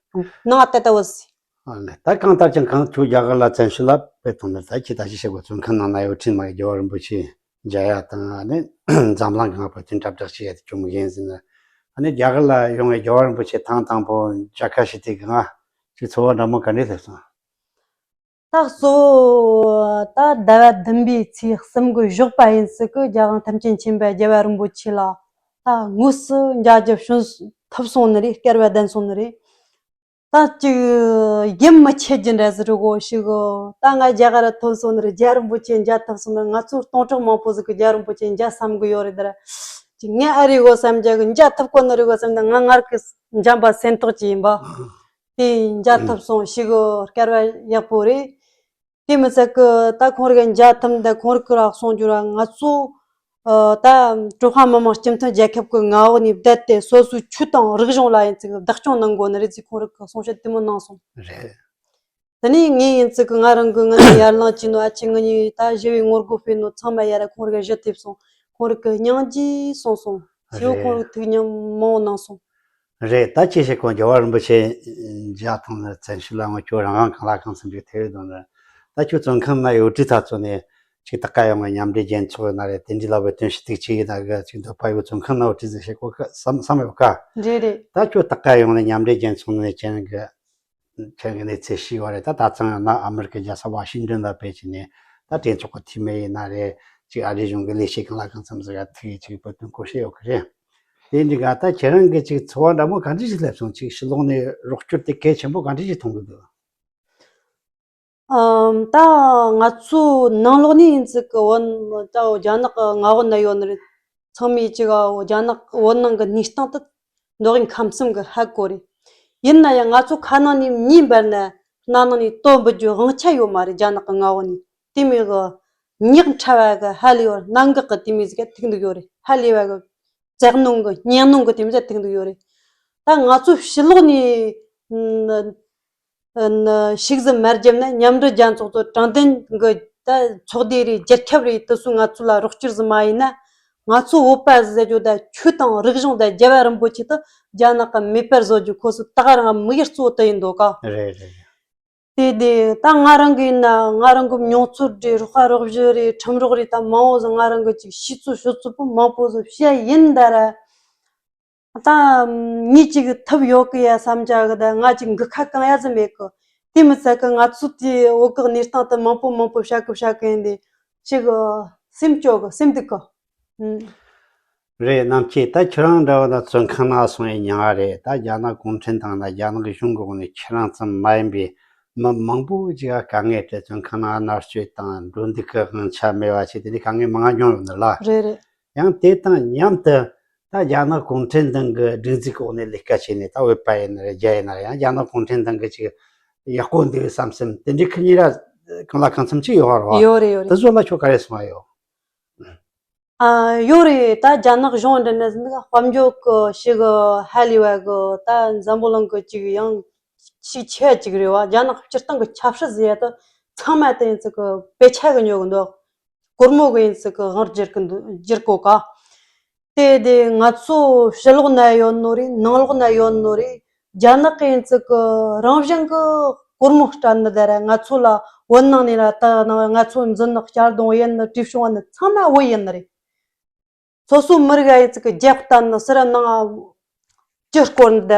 ནང་ལྟ་ལྟ་བུ་ཟིག། ཨ་ལེ། ད་གང་ལྟར་ཀྱང་གང་ཁྱོད་རྒྱ་གར་ལ་བཙན་བྱོལ་ལ་ཕེབས་ཐོན་ནས་ད་ཁྱེད་ད་ཅི་བྱེད་དགོས། བཙོན་ཁང་ནང་ན་ཡོད་ཁྲིད་མ་ཡི་རྒྱལ་བ་རིན་པོ་ཆེ་མཇལ་ཡ་དང་། ཨ་ནི་འཛམ་གླིང་གི་ང་བོད་དོན་དྲ་བསྒྲགས་བྱེད་ཡ་དེ་བྱུང་མི་ཡིན་ཟེར་ན། ཨ་ནི་རྒྱ་གར་ལ་ཡོང་བའི་རྒྱལ་བ་རིན་པོ་ཆེ་ཐེངས་དང་པོ་མཇལ་ཁ་ཞུས་དུས་ཀྱི་ང་ཅིག་ཚོར་བ་འདྲ་མོ་ག་འདྲས་སླེབས་སོང་། ད་གཙོ་བོ་ད་ཟླ་བ་བདུན་པའི་ཚེས་གསུམ་གི་ཞོགས་པ་ཡིན་ཟིག་གི་རྒྱལ་དབང་ཐམས་ཅད་མཁྱེན་པ་རྒྱལ་བ་རིན་པོ་ཆེ་ལ་ད་དངོས་སུ་མཇལ་རྒྱུ་བྱུང་ཐུབ་སོང་ནི་རེད། སྐལ་བ་ལྡན་སོང་ནི་རེད། ད་ཅིག་ཡིད་མི་ཆེས་རྒྱུ་འདྲ་ཟིག་རེད་གོ། ཞིག་གོ། ད་ང་རྒྱ་གར་ཐོན་སོང་ནི་རེད། རྒྱལ་བ་རིན་པོ་ཆེ་མཇལ་ཐུབ་སོང་ནི་རེད། ང་ཚོ་སྟོང་ཕྲག་མང་པོ་ཟིག་གི་རྒྱལ་བ་རིན་པོ་ཆེ་མཇལ་བསམ་གི་ཡོད་རེད་དར། ཅིག་ངས་ཨ་རེད་གོ་བསམ་རྒྱ་གི། མཇལ་ཐུབ་གོ་ནི་རེད་གོ་བསམ་ན། ང་སྔར་གི་འཇམ་པ་སེམས་ཐག་ཅིག་ཡིན་པ། དེ་མཇལ་ཐུབ་སོང་། ཞིག་གོ། སྐལ་བ་ཡག་པོ་རེད། དེ་མི་ཚད་གི་ད་ཁོང་རིག་མཇལ་ཐུབ་འདི། ཁོང་རིག་གི་ར་གསུང་རྒྱུ་ར། ང་ཚོ་ཨ་ད་ཀྲུང་ཧྭ་མི་དམངས་སྤྱི་མཐུན་རྒྱལ་ཁབ་ཀྱི་མངའ་འོག་ནས་བསྡད་དེ། སོ་སོའི་ཆོས་དང་རིག་གཞུང་ལ་ཡིན་ཚིག་བདག་སྐྱོང་གནང་དགོས་ནི་རེད་ཟེར་ཁོང་རིག་གི་གསུང་བཤད་དེ་མོ་གནང་སོང་། རེད། དེ་ནས་ངས་ཡིན་ཚིག་གི་ང་རང་གི་ངི་ནས་ཡར་ལངས་ཀྱིས་ནོ། ཨ་ཆེ་ངི་ནས་ད་ཞི་བའི་ངོ་རྒོལ་སྤེལ་ནོ་ཚང་མ་ཡར་ཁོང་རིག་གི་ཞུ་ཐེབས་སོང་། ཁོང་རིག་གི་སྙིང་རྗེ་གསུངས་སོང་། ཞི་བའི་ཁོང་རིག་ཐུགས་མཉམ་མང་བོ་གནང་སོང་། རེད། ད་ཅི་ཞིག་གོ། རྒྱལ་བ་རིན་པོ་ཆེ་མཇལ་ཐང་ནས་བཙན་བྱོལ་ལ་ངོ་ཁྱོད་རང་དབང་གང་ལ་གང་འཚམ་ཅིག་ཐེབས་ཡོད་དོན་རེད། ད་ཁྱོད་བཙོན་ཁང་ན་ཡོད་དུས་ད་ཚོ་ནས་ཅིག་ད་ག་ཡོང་ངས་མཉམ་འབྲེལ་རྒྱལ་ཚོགས་ཡོད་ན་རེད། དེ་འདྲའི་ལ་བའི་དོན་ཞིག་ཐུག་ཅིག་ཡིན་ན་གི་ཅིག་འདོད་པ་ཡོད། བཙོན་ཁང་ན་ཡོད་དུས་ཟིག་ཞིག་གོ་གི་བསམ་བསམ་ཡོད་ག། རེད་རེད། ད་ཁྱོད་ད་ག་ཡོང་ནས་མཉམ་འབྲེལ་རྒྱལ་ཚོགས་ནས་ཅན་གི་ཁྱེད་ཀྱི་གནས་ཚུལ་ཤེས་ཡོད་རེད། ད་ད་ཚང་ཡང་ན་ཨ་མི་རི་ཀའི་རྒྱལ་ས་ཝ་ཤིང་ཏོན་ལ་ཕེབས་ཀྱི་ནས་ད་གྲོས་ཚོགས་ཀྱི་འཐུས་མི་ཡིན་ན་རེད། ཅིག་ཨ་རིའི་གཞུང་གི་ལས་བྱེད་ཀྱི་ལ་གང་འཚམ་ཟིག་ཡ་ཐུག་ཅིག་བོད་དོན་སྐོར་བཤད་ཡོད་ཀྱི་རེད། དེ་འདྲ་ག་ད་ཁྱེད་རང་གི་ཅིག་ཚོར་བ་འདྲ་མོ་ག་འདྲ་ཞིག་སླེབས་སོང་། ཅིག་ཕྱི་ལོགས་ནས་རོགས་སྐྱོར་དེ་གལ་ཆེན་པོ་ག་འདྲ་ཞིག་མཐོང་གི་འདུག་ཨམ། ད་ང་ཚོའི་ནང་ལོགས་ནས་ཡིན་ཚིག་གི་བོད་ད་རྒྱ་ནག་གི་མངའ་འོག་ན་ཡོད་ནི་རེད། ཚང་མས་ཅིག་རྒྱ་ནག་བོད་ནང་གི་གནས་སྟངས་དེ་མདོ་དབུས་ཁམས་གསུམ་གི་ཧ་གོ་རེད། ཡིན་ན་ཡང་ང་ཚོ་ཁ་ནང་ནས་མྱིའི་བར་ན་སྣ་ནང་ནས་དོ་འབུད་རྒྱུ་དབང་ཆ་ཡོད་མ་རེད། རྒྱ་ནག་གི་མངའ་འོག་ནས་དེ་མོ་གི་ཉག་ཕྲ་བ་གི་ཧ་ལས་པར་གནད་འགག་གི་དེ་མོ་ཟིག་ཐུག་འདུག་ཡོད་རེད། ཧ་ལས་པ་གི་བཙན་གནོན་གི་གཉེན་གནོན་གི་དེ་མོ་ཟིག་ཐུག་འདུག་ཡོད་རེད། ད་ང་ཚོ་ཕྱི་ལོགས་ནས་ཨ་ནི་ཤིག་ཟིག་མ་བརྒྱབ་ན་མཉམ་འབྲེལ་རྒྱལ་ཚོགས་ཚོ་དྲང་བདེན་གི་ད་ཚོགས་སྡེ་རེད། རྒྱལ་ཁབ་རེད། དེ་ཚོས་ང་ཚོ་ལ་རོགས་སྐྱོར་ཟིག་མ་ཡིན་ན། ང་ཚོ་བོད་པ་ཟེར་རྒྱུ་ད་ཆོས་དང་རིག་གཞུང་ད་རྒྱལ་བ་རིན་པོ་ཆེ་ད་རྒྱ་ནག་གིས་མེད་པར་བཟོ་རྒྱུ་ཁོ་ཚོ་ད་ག་རང་དམིགས་ཡུལ་གཙོ་བོ་དེ་ཡིན་འདུག་ག། རེད་རེད། དེ་དེ་ད་ང་རང་གི་ཡིན་ན་ང་རང་གི་མྱོང་ཚོར་རེད། རོགས་པ་རོགས་གཞི་རེད། ཁྲིམས་རོགས་རེད། ད་མང་བོ་ཟིག་ང་རང་གི་ཅིག་ཤེས་ཚོད་ཤེས་ཚོད་པོ་མང་པོ་ཟིག་བཤད་ཡིན་ད་ར། ད་ངས་ཅིག་ཐུབ་ཡོད་གི་ཡ་བསམ་བྱ་གི། ད་ང་ཅིག་འགུལ་ཁ་གང་ཡ་ཟིག་མེད་གི། དེ་མི་ཚད་གི་ང་ཚོ་དེ་བོད་གི་གནས་སྟངས་དེ་མང་པོ་མང་པོ་བཤད་གི་བཤད་གི་ཡིན་དེ་ཅིག་སེམས་སྐྱོ་གི་སེམས་སྡུག་གི། ཨུམ། རེད། རྣམ་དཔྱོད་ད་ཁྱོད་རང་འདྲ་བ་ན་བཙོན་ཁང་ན་སོང་བའི་མྱིང་ང་རེད། ད་རྒྱ་ནག་གུང་ཁྲན་ཏང་ན་རྒྱ་ནག་གི་གཞུང་གི་འོག་ནས་ཁྱེད་རང་ཙམ་མ་ཡིན་པའི་མི་མང་པོ་ཅིག་ག་དཀའ་ངལ་སྤྲད། བཙོན་ཁང་ན་མནར་གཅོད་དང་འགྲོ་འདུག་གི་དབང་ཆ་མེད་པ་བྱས། དེ་འདྲའི་དཀའ་ངལ་མང་ང་མྱོང་ཡོད་ནི་ལ། རེད་རེད། ཡང་དེ་དང་མཉམ་དུ་ད་རྒྱ་ནག་གུང་ཁྲན་ཏང་གི་སྒྲིག་འཛུགས་འོག་ནས་ལས་ཀ་བྱས་ནས། ད་བོད་པ་ཡིན་ན་རེད། རྒྱ་ཡིན་ན་རེད། ཡང་རྒྱ་ནག་གུང་ཁྲན་ཏང་གི་ཅིག་ཡག་པོ་འདུག་བསམ་སེམས་དེ་འདྲའི་ཁུ་གཉིས་ར་གང་ལ་གང་འཚམ་ཅིག་ཡོད་རེད་བ། ཡོད་རེད་ཡོད་རེད། དེ་ཚོ་ལ་ཁྱོད་ག་རེ་གསུང་བ་ཡོད། ཨ། ཡོད་རེད། ད་རྒྱ་ནག་གཞུང་འདི་ནས་ཟིན་དཔལ་འབྱོར་གི་ཞིག་ཧ་ལས་པ་གི། ད་འཛམ་བུ་གླིང་གི་ཅིག་ཡང་ཤུགས་ཆེ་བ་ཅིག་རེད་བ། རྒྱ་ནག་སྤྱིར་བཏང་གི་ཆབ་སྲིད་ཟེར་ཡ་ད་ཚང་མ་དེ་ཡིན་ཚིག་གི་དཔེ་ཆ་གི་ཉོ་གི་འདུག་སྒོར་མོ་གི་ཡིན་ཚིག་གི་དབང་བསྒྱུར་གི་འདུག་བསྒྱུར་གོ་ག། དེ་དེ་ང་ཚོ་ཕྱི་ལོགས་ན་ཡོད་ནོ་རེད། ནང་ལོགས་ན་ཡོད་ནོ་རེད། རྒྱ་ནག་གི་ཡིན་ཚིག་གི་རང་བཞིན་གི་སྒོར་མོ་སྤྲད་ནི་ད་ར། ང་ཚོ་ལ་བོད་ནང་ནས་ལ་ད་ནང་ང་ཚོ་འཛིན་ནི་གཅར་རྡུང་ཡིན་ནི་བྲིས་སྐྱོང་བ་ནི་ཚང་མ་བོད་ཡིན་ནི་རེད། སོ་སོ་མི་རིགས་ཡིན་ཚིག་གི་རྒྱབ་བསྟན་ནི་ཟེར་ནང་ཅི་སྐོར་ནི་ད།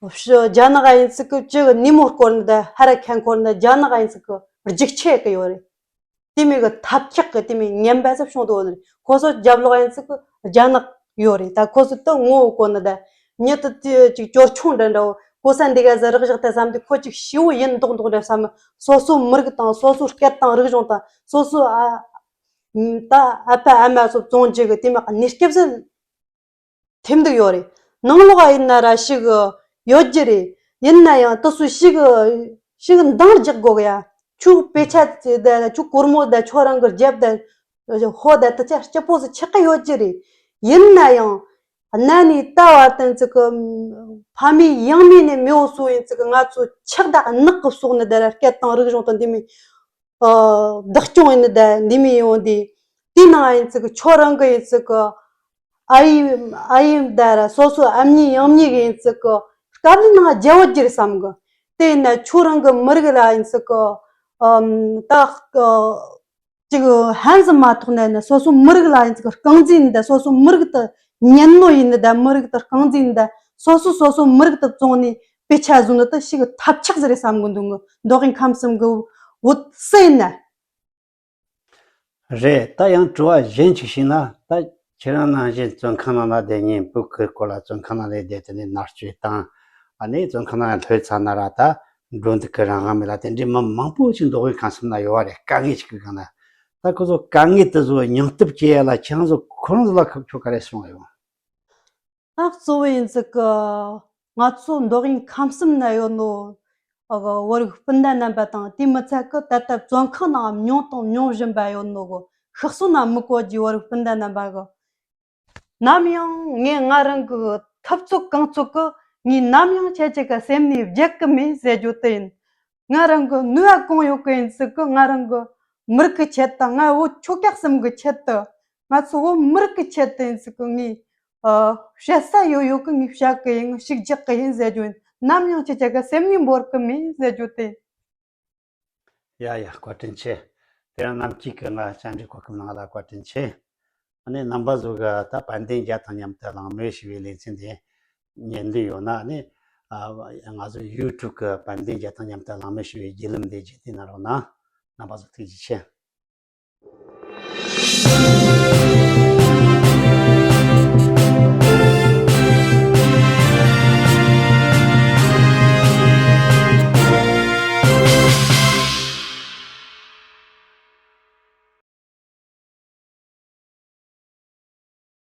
རྒྱ་ནག་ཡིན་ཚིག་གི་ཅི་གི་ནུ་མོ་སྐོར་ནི་ད། ཧ་ར་ཁན་སྐོར་ནི་ད། རྒྱ་ནག་ཡིན་ཚིག་གི་རྒྱུག་ཆེ་གི་ཡོད་རེད། དེ་མོ་གི་ཐབས་ཆག་གི་དེ་མོ་ངན་པ་ཟིག་བྱུང་འདུག་ནི། ཁོ་ཚོ་རྒྱབ་ལོགས་ཡིན་ཚིག་གི་རྒྱ་ནག་ཡོད་རེད། ད་ཁོ་ཚོ་ད་ངོ་བོ་གོ་ནི་ད་མྱི་ད་དེ་ཅིག་ཅོར་ཆུང་འདྲ་འདྲ་བོ་གོ་ས་འདི་ག་ཟིག་རག་བཞག་ད་བསམ་དུས་ཁོ་ཅིག་ཤི་བོ་ཡིན་མདོག་མདོག་འདྲ་བསམ། སོ་སོ་མི་རིགས་དང་སོ་སོ་སྐད་དང་རིག་གཞུང་དང་སོ་སོ་ཨ་ད་ཨ་ཕ་ཨ་མ་ཚོ་བཙོང་རྒྱུ་གི་དེ་མོ་གནས་སྐབས་སུ་ཐེབས་འདུག་ཡོད་རེད། ནང་ལོགས་ཡིན་ན་ར་ཞིག་ཡོད་རྒྱུ་རེད། ཡིན་ན་ཡང་དེ་ཚོ་ཞིག་ཞིག་འདང་རྒྱག་དགོས་གི་ཡ། ཁྱོད་དཔེ་ཆ་ད་ཁྱོད་སྒོར་མོ་ད་ཁྱོད་རང་གི་རྒྱབ་ད་ཧོ་ད་དེ་ཆ་སྐྱིད་པོ་ཟིག་ཆགས་ཀྱི་ཡོད་རྒྱུ་རེད། ཡིན་ན་ཡང་གནའ་ནས་ད་བར་དུ་ཡིན་ཚིག་གི་ཕ་མེས་ཡང་མེས་ནས་མེས་པོ་སུ་ཡིན་ཚིག་གི་ང་ཚོ་ཆགས་ད་ནག་གི་སོག་ནི་ད་ར་སྐད་དང་རིག་གཞུང་དང་འདི་མོ་བདག་སྐྱོང་ཡིན་ནི་ད་འདི་མོ་ཡོང་དུས། དེའི་ནང་ཡིན་ཚིག་གི་ཁྱོད་རང་གི་ཡིན་ཚིག་གི་ཨ་ཡེ་ཨ་ཡེ་ད་ར་སོ་སོ་ཨ་མྱེས་ཡང་མྱེས་གི་ཡིན་ཚིག་གི་དཀའ་ལས་ནང་རྒྱལ་བོ་རྒྱུ་རེད་བསམ་གི། དེ་ཡིན་ན་ཁྱོད་རང་གི་མི་རིགས་ལ་ཡིན་ཚིག་གི་ཨམ་ད་ཅིག་ཧན་ཟིག་མ་ཐོགས་ནས་ནི་སོ་སོ་མི་རིགས་ལ་ཡིན་ཚིག་རྐང་འཛིན་འདི། སོ་སོ་མི་རིགས་དེ་ཉན་ནོ་ཡིན་ནི་ད། མི་རིགས་དེ་རྐང་འཛིན་འདི། སོ་སོ་སོ་སོ་མི་རིགས་དེ་བཙོང་ནས་དཔེ་ཆ་བཟོ་ནི་དེ་ཞིག་ཐབས་ཆག་ཟིག་རེད་བསམ་གི་འདུག་ངི་མདོ་དབུས་ཁམས་གསུམ་གི་བོད་སུ་ཡིན་ན། རེད། ད་ཡང་དྲི་བ་གཞན་ཅིག་ཞུས་ན། ད་ཁྱེད་རང་ནང་བཞིན་བཙོན་ཁང་ནང་ལ་བསྡད་མཁན། བོད་ཁུལ་སྐོར་ལ་བཙོན་ཁང་ནང་ལ་བསྡད་དེ་ནས་མནར་གཅོད་དང་ ཨ་ནི་བཙོན་ཁང་ནང་ལྷོད་ཚར་ན་ར་ད་འགྲོ་འདུག་གི་རང་དབང་མེད་ལ། དེ་འདྲའི་མི་མང་པོ་ཞིག་མདོ་དབུས་ཁམས་གསུམ་ན་ཡོད་བ་རེད། དཀའ་ངལ་ཞིག་གི་སྒང་ན། ད་ཁོ་ཚོ་དཀའ་ངལ་དེ་ཚོ་སྙིང་སྟོབས་སྐྱེ་ཡ་ལ་ཁྱེད་རང་ཚོ་ཁོ་རང་ཚོ་ལ་ཁ་ཕྱོགས་ག་རེ་གསུང་ཡོང་། ཨ་གཙོ་བོ་ཡིན་ཙི་གི་ང་ཚོ་མདོ་དབུས་ཁམས་གསུམ་ན་ཡོད་ནོ་ཨ་གི་བོད་རིགས་སྤུན་ཟླ་རྣམ་པ་དང་དེ་མི་ཚད་གི་ད་ལྟ་བཙོན་ཁང་ནང་མྱོང་དང་མྱོང་བཞིན་པ་ཡོད་ནོ་གི་ཤག་སོ་ན་མི་གོ་རྒྱུ་བོད་རིགས་སྤུན་ཟླ་རྣམ་པ་གི། ནམ་ཡང་ངས་ང་རང་གི་ཐུབ་ཚོད་གང་ཚོད་ཀྱི་ངས་ནམ་ཡང་ཁྱེད་ཅག་གི་སེམས་ནས་བརྗེད་ཀྱི་མེད་ཟེར་རྒྱུ་དེ་ཡིན། ང་རང་གི་ནུས་པ་གང་ཡོད་ཀྱི་ཡིན་ཟེར་གི་ང་རང་གི་མི་རིགས་ཀྱི་ཆེད་དུ། ང་བོད་ཆོལ་ཁ་གསུམ་གྱི་ཆེད་དུ། ང་ཚོ་བོད་མི་རིགས་ཀྱི་ཆེད་དུ་ཡིན་ཟེར་གི་ངས་ཨ་བཤད་ས་ཡོད་ཡོད་ཀྱི་ངས་བཤད་ཀྱི་ཡིན། ཞིག་རྒྱག་གི་ཡིན་ཟེར་རྒྱུ་ཡིན། ནམ་ཡང་ཁྱེད་ཅག་གི་སེམས་ནས་འབོར་གྱི་མེད་ཟེར་རྒྱུ་དེ་ཡིན། ཡ་ཡ། བཀའ་དྲིན་ཆེ། དེ་རིང་ནམ་རྒྱུན་གྱི་ང་བཅར་འདྲི་གོ་སྐབས་གནང་ལ་བཀའ་དྲིན་ཆེ། ཨ་ནི་རྣམ་པ་ཚོ་གི་ད་དཔལ་ལྡན་རྒྱལ་དང་མཉམ་དུ་གླེང་མོལ་ཞུ་བའི་ལེ་ཚན་དེ་ཉན་འདོད་ཡོད་ན། ཨ་ནི་ཨ་ང་ཚོ་ཡུ་ཊུབ་གི་དཔལ་ལྡན་རྒྱལ་དང་མཉམ་དུ་གླེང་མོལ་ཞུ་བའི་བརྒྱུད་ལམ་དེ་བརྒྱུད་དེ་གནང་རོགས་གནང་། རྣམ་པ་ཚོ་ཐུགས་རྗེ་ཆེ།